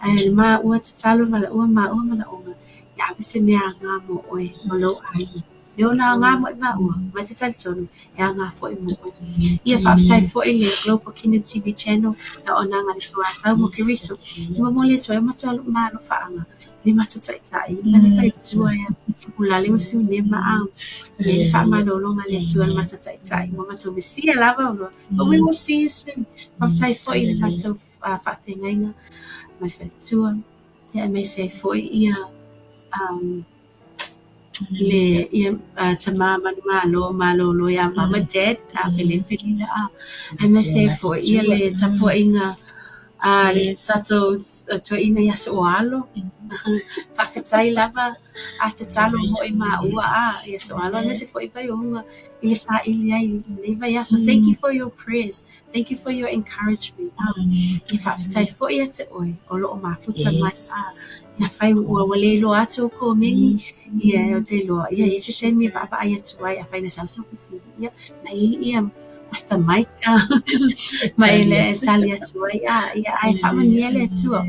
Ae le maua tatalo ma laua maua manaoga. Ia ave se mea aga mo oe ma lou aiga. E ona aga mo i maua, mai te talitonu, e aga foi mo oe. Ia faafetai foi le Global Kingdom TV Channel, le auaunaga a le Suatau mo Keriso. I momoli atu ai o matou malofaaga, le matou taitai, ma le faletua ia Ulale ma Siunema a. Ia le faamalologa a le Atua i le matou taitai, ua matou misia lava oloa. But we will see you soon. Faafetai foi i le matou faafeagaiga ma le faletua. Ia aemaise ai foi ia le ia tamā manumalo malōlō iā Mama Dad a Feleni Felila a aemaise ai foi ia le tapuaiga a le tatou toeaina ia Soalo. Faafetai lava a tatalo mo i maua a ia Soalo aemaise foi Vaioga i le saili ai i lenei vaiaso. Thank you for your prayers. Thank you for your encouragement. Ia faafetai foi ia te oe o loo mafuta mai a. Ia fai ua ua le iloa atu ou komeni ia o te iloa ia i se taimi e vaavaai atu ai afai na sau sau fesili ia na i ia Pastor Mike ma e le tali atu ai a ia ae faamanuia le Atua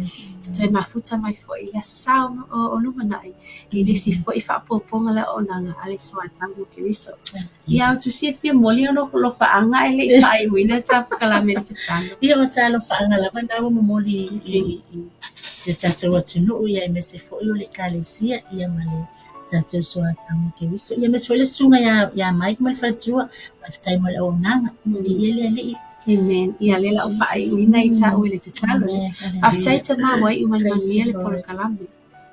toe mafuta mai foi i le aso sa o lumanai i le isi foi faaopoopoga o le auaunaga a le Suatau mo Keriso. Ia o tu silafia moli o alofaaga ae le i faaiuina ta polokalame le tatalo. Ia o ta alofaaga lava na ua momoli i si o tatou atunuu ia aemaise foi o le Ekalesia ia ma le tatou Suatau mo Keriso. Ia aemaise foi le susuga ia Mike ma le faletua. Faafetai mo le auaunaga. Viia le Alii. Amen. Ia lea la o faaiuina i tāua i le tatalo. Faafetai Tamā ua iu mai i le manuia le polokalame.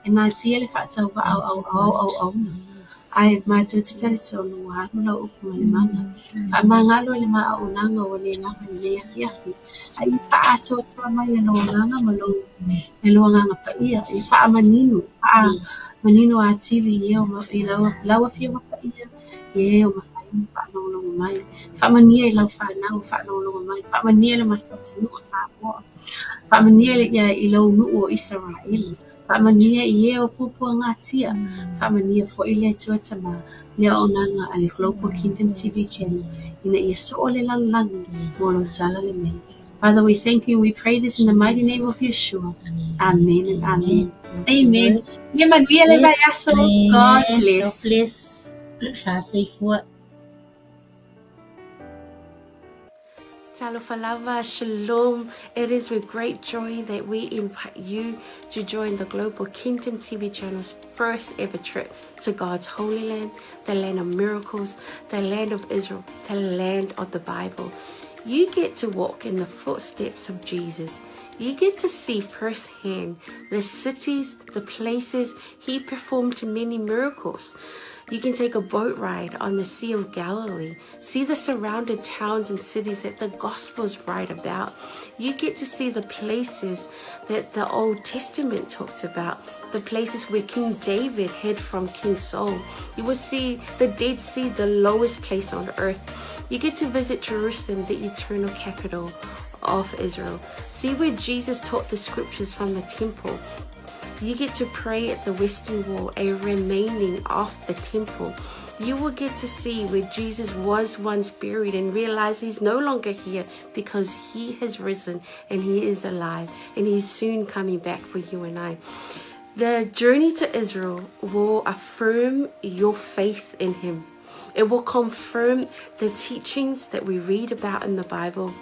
E natia le faatauvaa o au auauna. Ae matou te talitonu ua alu lau upu ma le mana. Faamagalo i le ma auaunaga ua le lava i lenei afiafi. A ia faaatoatoa mai e lou agaga ma lou e lou agaga paia. Ia faamanino, faamanino atili i e o i lau afioga paia, i e o mafai aiga o faalogologo mai. Faamanuia i lau fanau o faalogologo mai. Faamanuia i le matou atunuu o Samoa. Faamanuia i lou nuu o Isaraelu. Faamanuia i e o puapuagatia. Faamanuia foi le Atua Tama le auaunaga a le Global Kingdom TV Channel ina ia soo le lalolagi mo lou talalelei. Father, we thank you and we pray this in the mighty name of Yeshua. Amen and amen. Amen. Ia manuia le vaiaso. God bless. God bless. Faasoifua. Talofa lava, shalom. It is with great joy that we invite you to join the Global Kingdom TV channel's first ever trip to God's Holy Land, the land of miracles, the land of Israel, the land of the Bible. You get to walk in the footsteps of Jesus. You get to see firsthand the cities, the places he performed many miracles. You can take a boat ride on the Sea of Galilee, see the surrounded towns and cities that the Gospels write about. You get to see the places that the Old Testament talks about, the places where King David hid from King Saul. You will see the Dead Sea, the lowest place on earth. You get to visit Jerusalem, the eternal capital of Israel. See where Jesus taught the scriptures from the temple. You get to pray at the Western Wall, a remaining of the temple. You will get to see where Jesus was once buried and realize he's no longer here because he has risen and he is alive and he's soon coming back for you and I. The journey to Israel will affirm your faith in him. It will confirm the teachings that we read about in the Bible.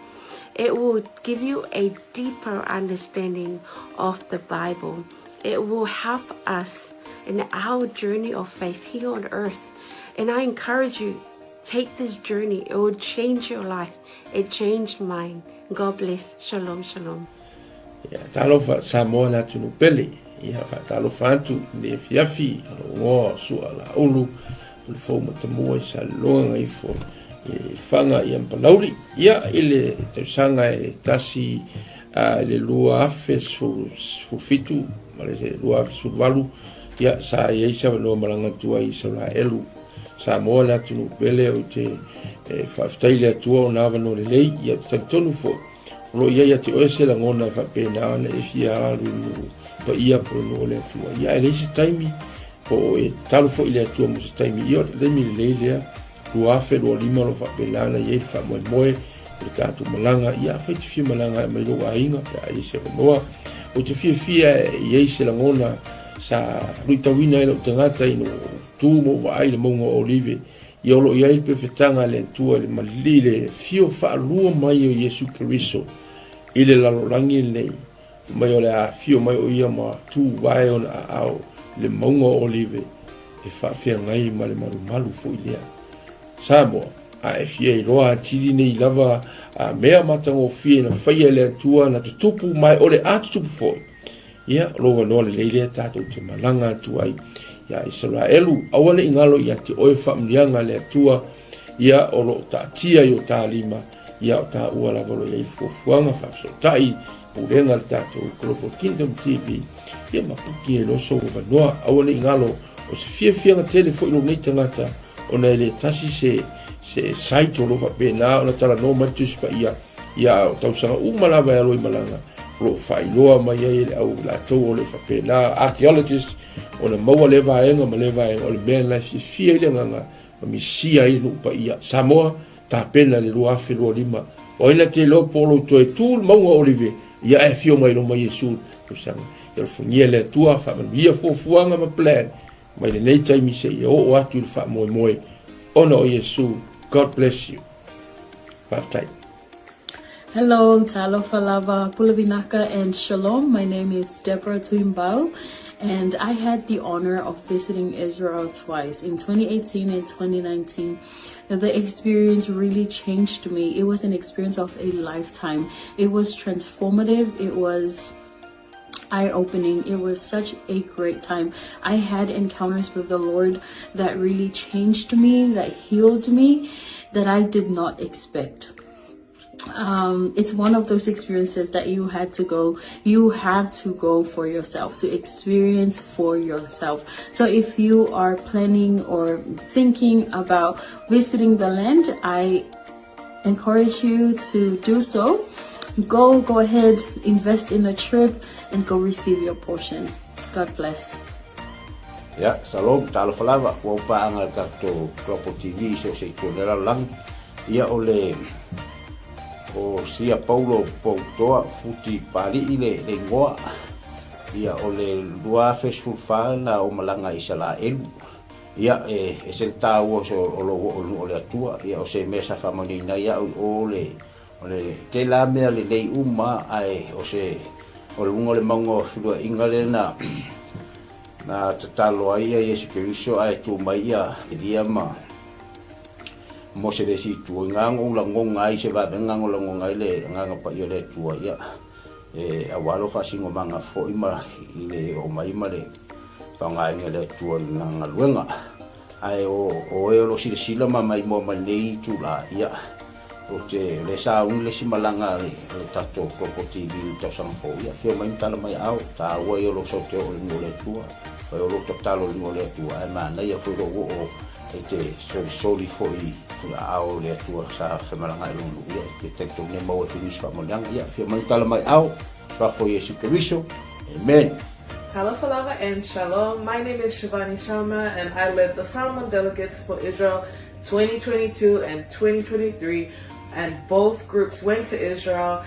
It will give you a deeper understanding of the Bible. It will help us in our journey of faith here on earth. And I encourage you, take this journey. It will change your life. It changed mine. God bless. Shalom, shalom. Ia, talofa Samoa le atunuu pele. Ia, faatalofa atu i le afiafi, o lou igoa o Sua Laulu, o le fou matamua i Saleloga gaifo i Lefaga ia ma Palauli. Ia, i le tausaga e tasi i le 2017 ma le 2018, ia, sa i ai se avanoa malaga atu ai i Isaraelu. Samoa le atunuu pele, ou te faafetai i le Atua ona avanoa lelei, ia, ou te talitonu foi, O lo o i ai ia te oe se lagona e faapena ona e fia alu i nuu paia po o le nuu o le Atua. Ia, ae leai se taimi, po o e tatalo foi i le Atua mo se taimi. Ia, o le taimi lelei lea, 2025 o lo o faapena ona i ai le faamoemoe o le tatou malaga. Ia, afai e te fia malaga e aumai lou aiga pe a i ai se avanoa. Ou te fiafia e i ai se lagona sa luitauina ai lou tagata ina ua ou tu ma ou vaai i le mauga o Olive Ia o lo o i ai le pefetaga a le Atua i le malili le afio faalua mai o Iesu Keriso i le lalolagi lenei, fai mai o le a afio mai o ia ma tuvae ona aao i le mauga o Olive e faafeagai ma le malumalu foi lea. Samoa, a e fia iloa atili nei lava a mea matagofie na faia e le Atua na tutupu ma e o le a tutupu foi, Ia, o lou avanoa lelei lea tatou te malaga atu ai ia Isaraelu. Aua ne i galo ia te oe faamanuiaga a le Atua, ia o lo o taatia i o ta lima, ia o taua lava o lo o i ai le fuafuaga faafesootai pulega a le tatou Global Kingdom TV, ia ma puki ai loa sou avanoa. Aua ne i galo o se fiafiaga tele foi lou nei tagata, ona e le tasi se, se site o lo o faapena ona talanoa mai le Tusi Paia, Ia o tausaga uma lava e alo i malaga, o lo o faailoa mai ai e le au latou o le faapena, archaeologist, ona maua lea vaega ma lea vaega, o le mea lena e fiafia ai le agaga ma misia ai le nuu paia. Samoa, tapena i le 2025, o ai na te iloa po o lou toe tu le mauga o Olive, ia ae afio mai loma Iesu i le tausaga. Ia alofagia e le Atua, faamanuia fuafuaga ma plan mai lenei taimi seia oo atu i le faamoemoe ona o Iesu. God bless you. Faafetai. Hello, talofa lava, pulavinaka and shalom. My name is Deborah Tuimbau and I had the honor of visiting Israel twice in 2018 and 2019. The experience really changed me. It was an experience of a lifetime. It was transformative. It was eye-opening. It was such a great time. I had encounters with the Lord that really changed me, that healed me, that I did not expect. It's one of those experiences that you had to go, you have to go for yourself, to experience for yourself. So if you are planning or thinking about visiting the land, I encourage you to do so. Go, go ahead, invest in a trip and go receive your portion. God bless. Ia, shalom, talofa lava, ua paaga i le tatou Global TV i so o se itu o le lalolagi. Ia o le o Sia Paulo Poutoa Futi Pali'i le le igoa. Ia o le 2014 na ou malaga i Isalaelu. Ia e ese le taua o se o lou oo i luga o le Atua. Ia o se mea sa faamanuiaina ai au i o le O le tela mea lelei uma ae o se o luga o le mauga o feluaiga lea na na tatalo ai ia Iesu Keriso ae tu mai ia Elia ma Mose le isi itu. I ngā ou lagoga ai se vavega o lagoga ai le agaga paia o le Atua ia e aua lou faasinomaga foi ma i le oo mai ma le faaaogaina e le Atua i lana galuega. Ae o o e o lo o silasila ma maimoa mai lenei itula, ia, ou te, o lea sa uni le isi malaga a le, a le tatou Global TV i le tausaga fou, ia, afio mai ma tala mai aao, taua ia o lou sau te oo i le nuu o le Atua, fai o lou tatalo i le nuu o le Atua, ae manaia foi lou oo e te solisoli foi i aao o le Atua sa femalagaai i lona nuu, ia, e te talitonu e maua ai foi nisi faamanuiaga, ia, afio mai ma tala mai aao, Suafa o Iesu Keriso, Amen. Talofa lava and shalom. My name is Shivani Sharma and I led the Samoan delegates for Israel 2022 and 2023 and both groups went to Israel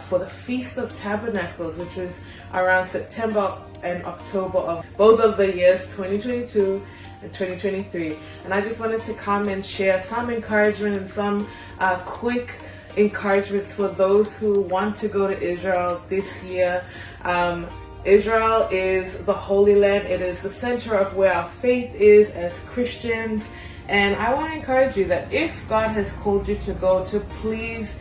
for the Feast of Tabernacles, which was around September and October of both of the years 2022 and 2023. And I just wanted to come and share some encouragement and some quick encouragements for those who want to go to Israel this year. Israel is the Holy Land. It is the center of where our faith is as Christians. And I want to encourage you that if God has called you to go, to please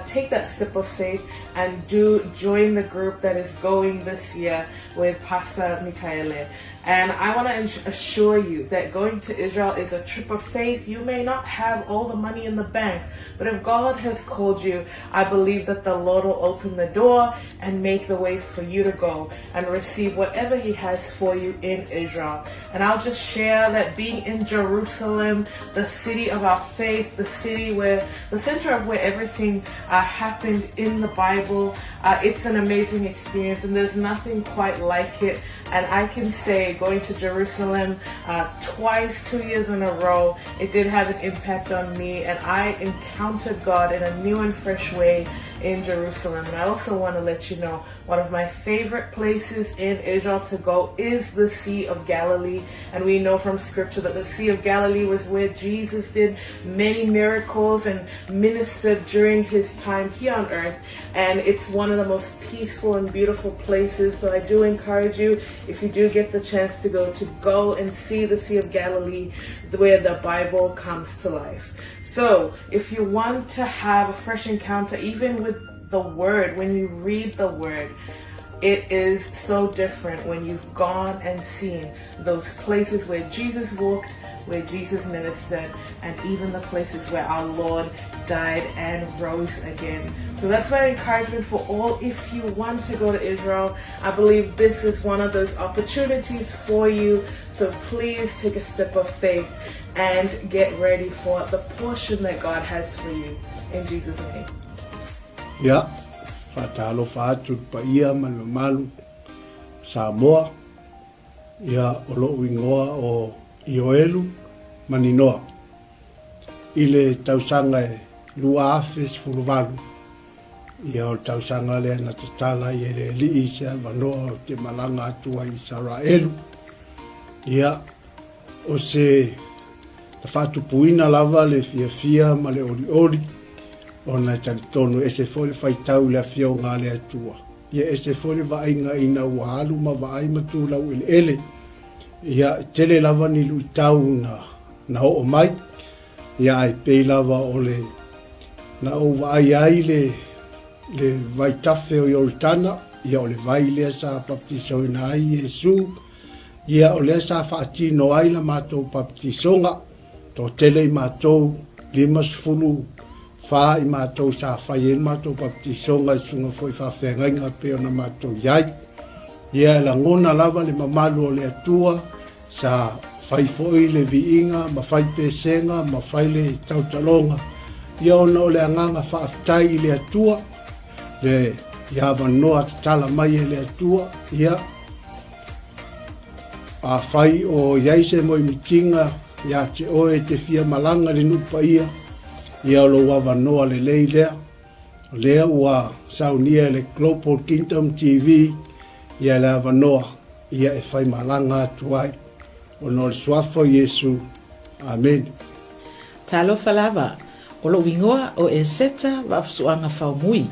take that step of faith and do join the group that is going this year with Pastor Mikaele. And I want to assure you that going to Israel is a trip of faith. You may not have all the money in the bank, but if God has called you, I believe that the Lord will open the door and make the way for you to go and receive whatever He has for you in Israel. And I'll just share that being in Jerusalem, the city of our faith, the city where, the center of where everything happened in the Bible, it's an amazing experience and there's nothing quite like it. And I can say going to Jerusalem twice, 2 years in a row, it did have an impact on me. And I encountered God in a new and fresh way in Jerusalem. And I also want to let you know one of my favorite places in Israel to go is the Sea of Galilee. And we know from scripture that the Sea of Galilee was where Jesus did many miracles and ministered during his time here on earth. And it's one of the most peaceful and beautiful places. So I do encourage you, if you do get the chance to go and see the Sea of Galilee, where the Bible comes to life. So if you want to have a fresh encounter, even with the Word, when you read the Word, it is so different when you've gone and seen those places where Jesus walked, where Jesus ministered, and even the places where our Lord died and rose again. So that's my encouragement for all. If you want to go to Israel, I believe this is one of those opportunities for you. So please take a step of faith and get ready for the portion that God has for you. In Jesus' name. Ia, faatalofa atu i le paia ma le mamalu Samoa, ia o lou igoa o Ioelu Maninoa. I le tausaga e 2018, ia o le tausaga lea na tatala ai e le Alii se avanoa ou te malaga atu ai i Isaraelu. Ia, O se na faatupuina lava le fiafia ma le olioli, ona e talitonu e ese foi le faitau i le Afioga a le Atua, ia ese foi le vaaiga ina ua alu ma vaai ma tu laueleele. Ia, e tele lava ni luitau na, na oo mai, ia ae pei lava o le na ou vaai ai le, le vaitafe o Ioritana, ia o le vai lea sa baptisoina ai Iesu, Ia, o lea sa faatino ai la matou baptisoga, toatele i matou, 54 fa i matou sa fai ai le matou papatisoga i susuga foi i faafeagaiga e pei ona matou i ai. Ia e lagona lava le mamalu o le Atua sa fai foi le viiga ma fai pesega ma fai le tautaloga, ia ona o le agaga faafetai i le Atua, le i avanoa tatala mai e le Atua, ia afai o i ai se moemitiga ia te oe e te fia malaga i le nuu paia, ia o lou avanoa lelei lea. O lea ua saunia e le Global Kingdom TV ia le avanoa ia e fai malaga atu ai. Ona o le suafa o Iesu. Amene. Talofa lava, o lou igoa o Eseta Vaafusuaga Faumui.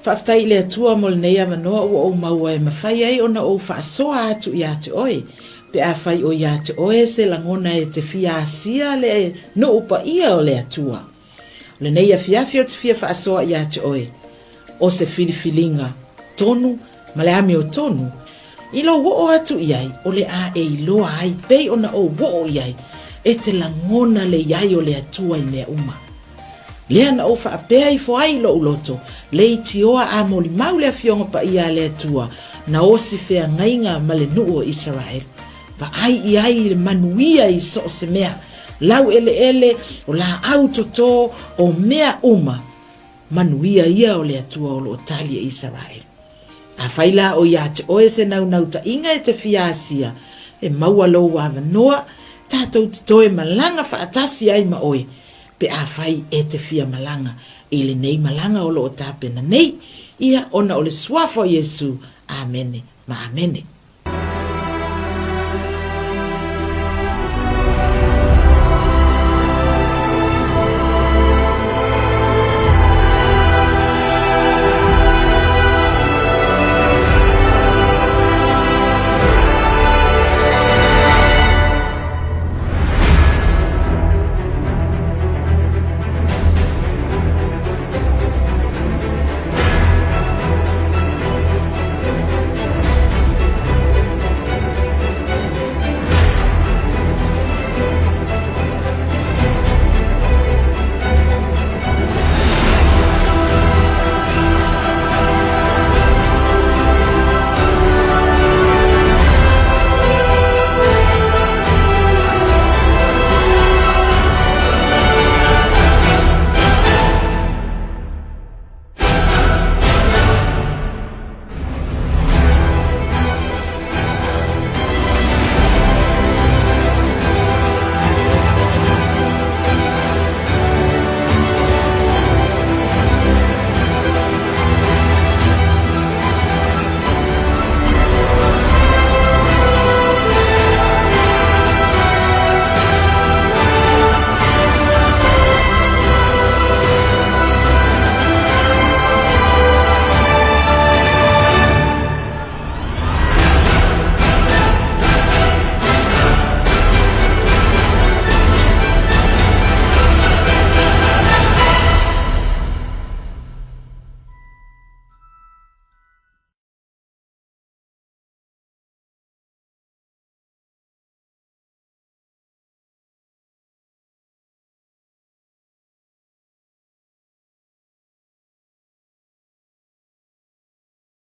Faafetai i le Atua mo lenei avanoa ua ou maua e mafai ai ona ou faasoa atu ia te oe, pe afai o ia te oe se lagona e te fia asia le nuu paia o le Atua. O lenei afiafi ou te fia faasoa ia te oe, o se filifiliga tonu ma le amiotonu, i lou oo atu i ai o le a e iloa ai pei ona ou oo i ai, e te lagona le i ai o le Atua i mea uma. Lea na ou faapea ifo ai i lou loto, leitioa a molimau le Afioga Paia a le Atua, na osi feagaiga ma le nuu o Isaraelu. Vaai i ai i le manuia i so o se mea, laueleele, o laau toto, o mea uma, manuia ia o le Atua o lo o tali e Isaraelu. Afai la o ia te oe se naunautaiga e te fia asia, e maua lou avanoa, tatou te toe malaga faatasi ai ma oe, pe afai e te fia malaga i lenei malaga o lo o tapena nei, ia ona o le Suafa o Iesu. Amene ma amene.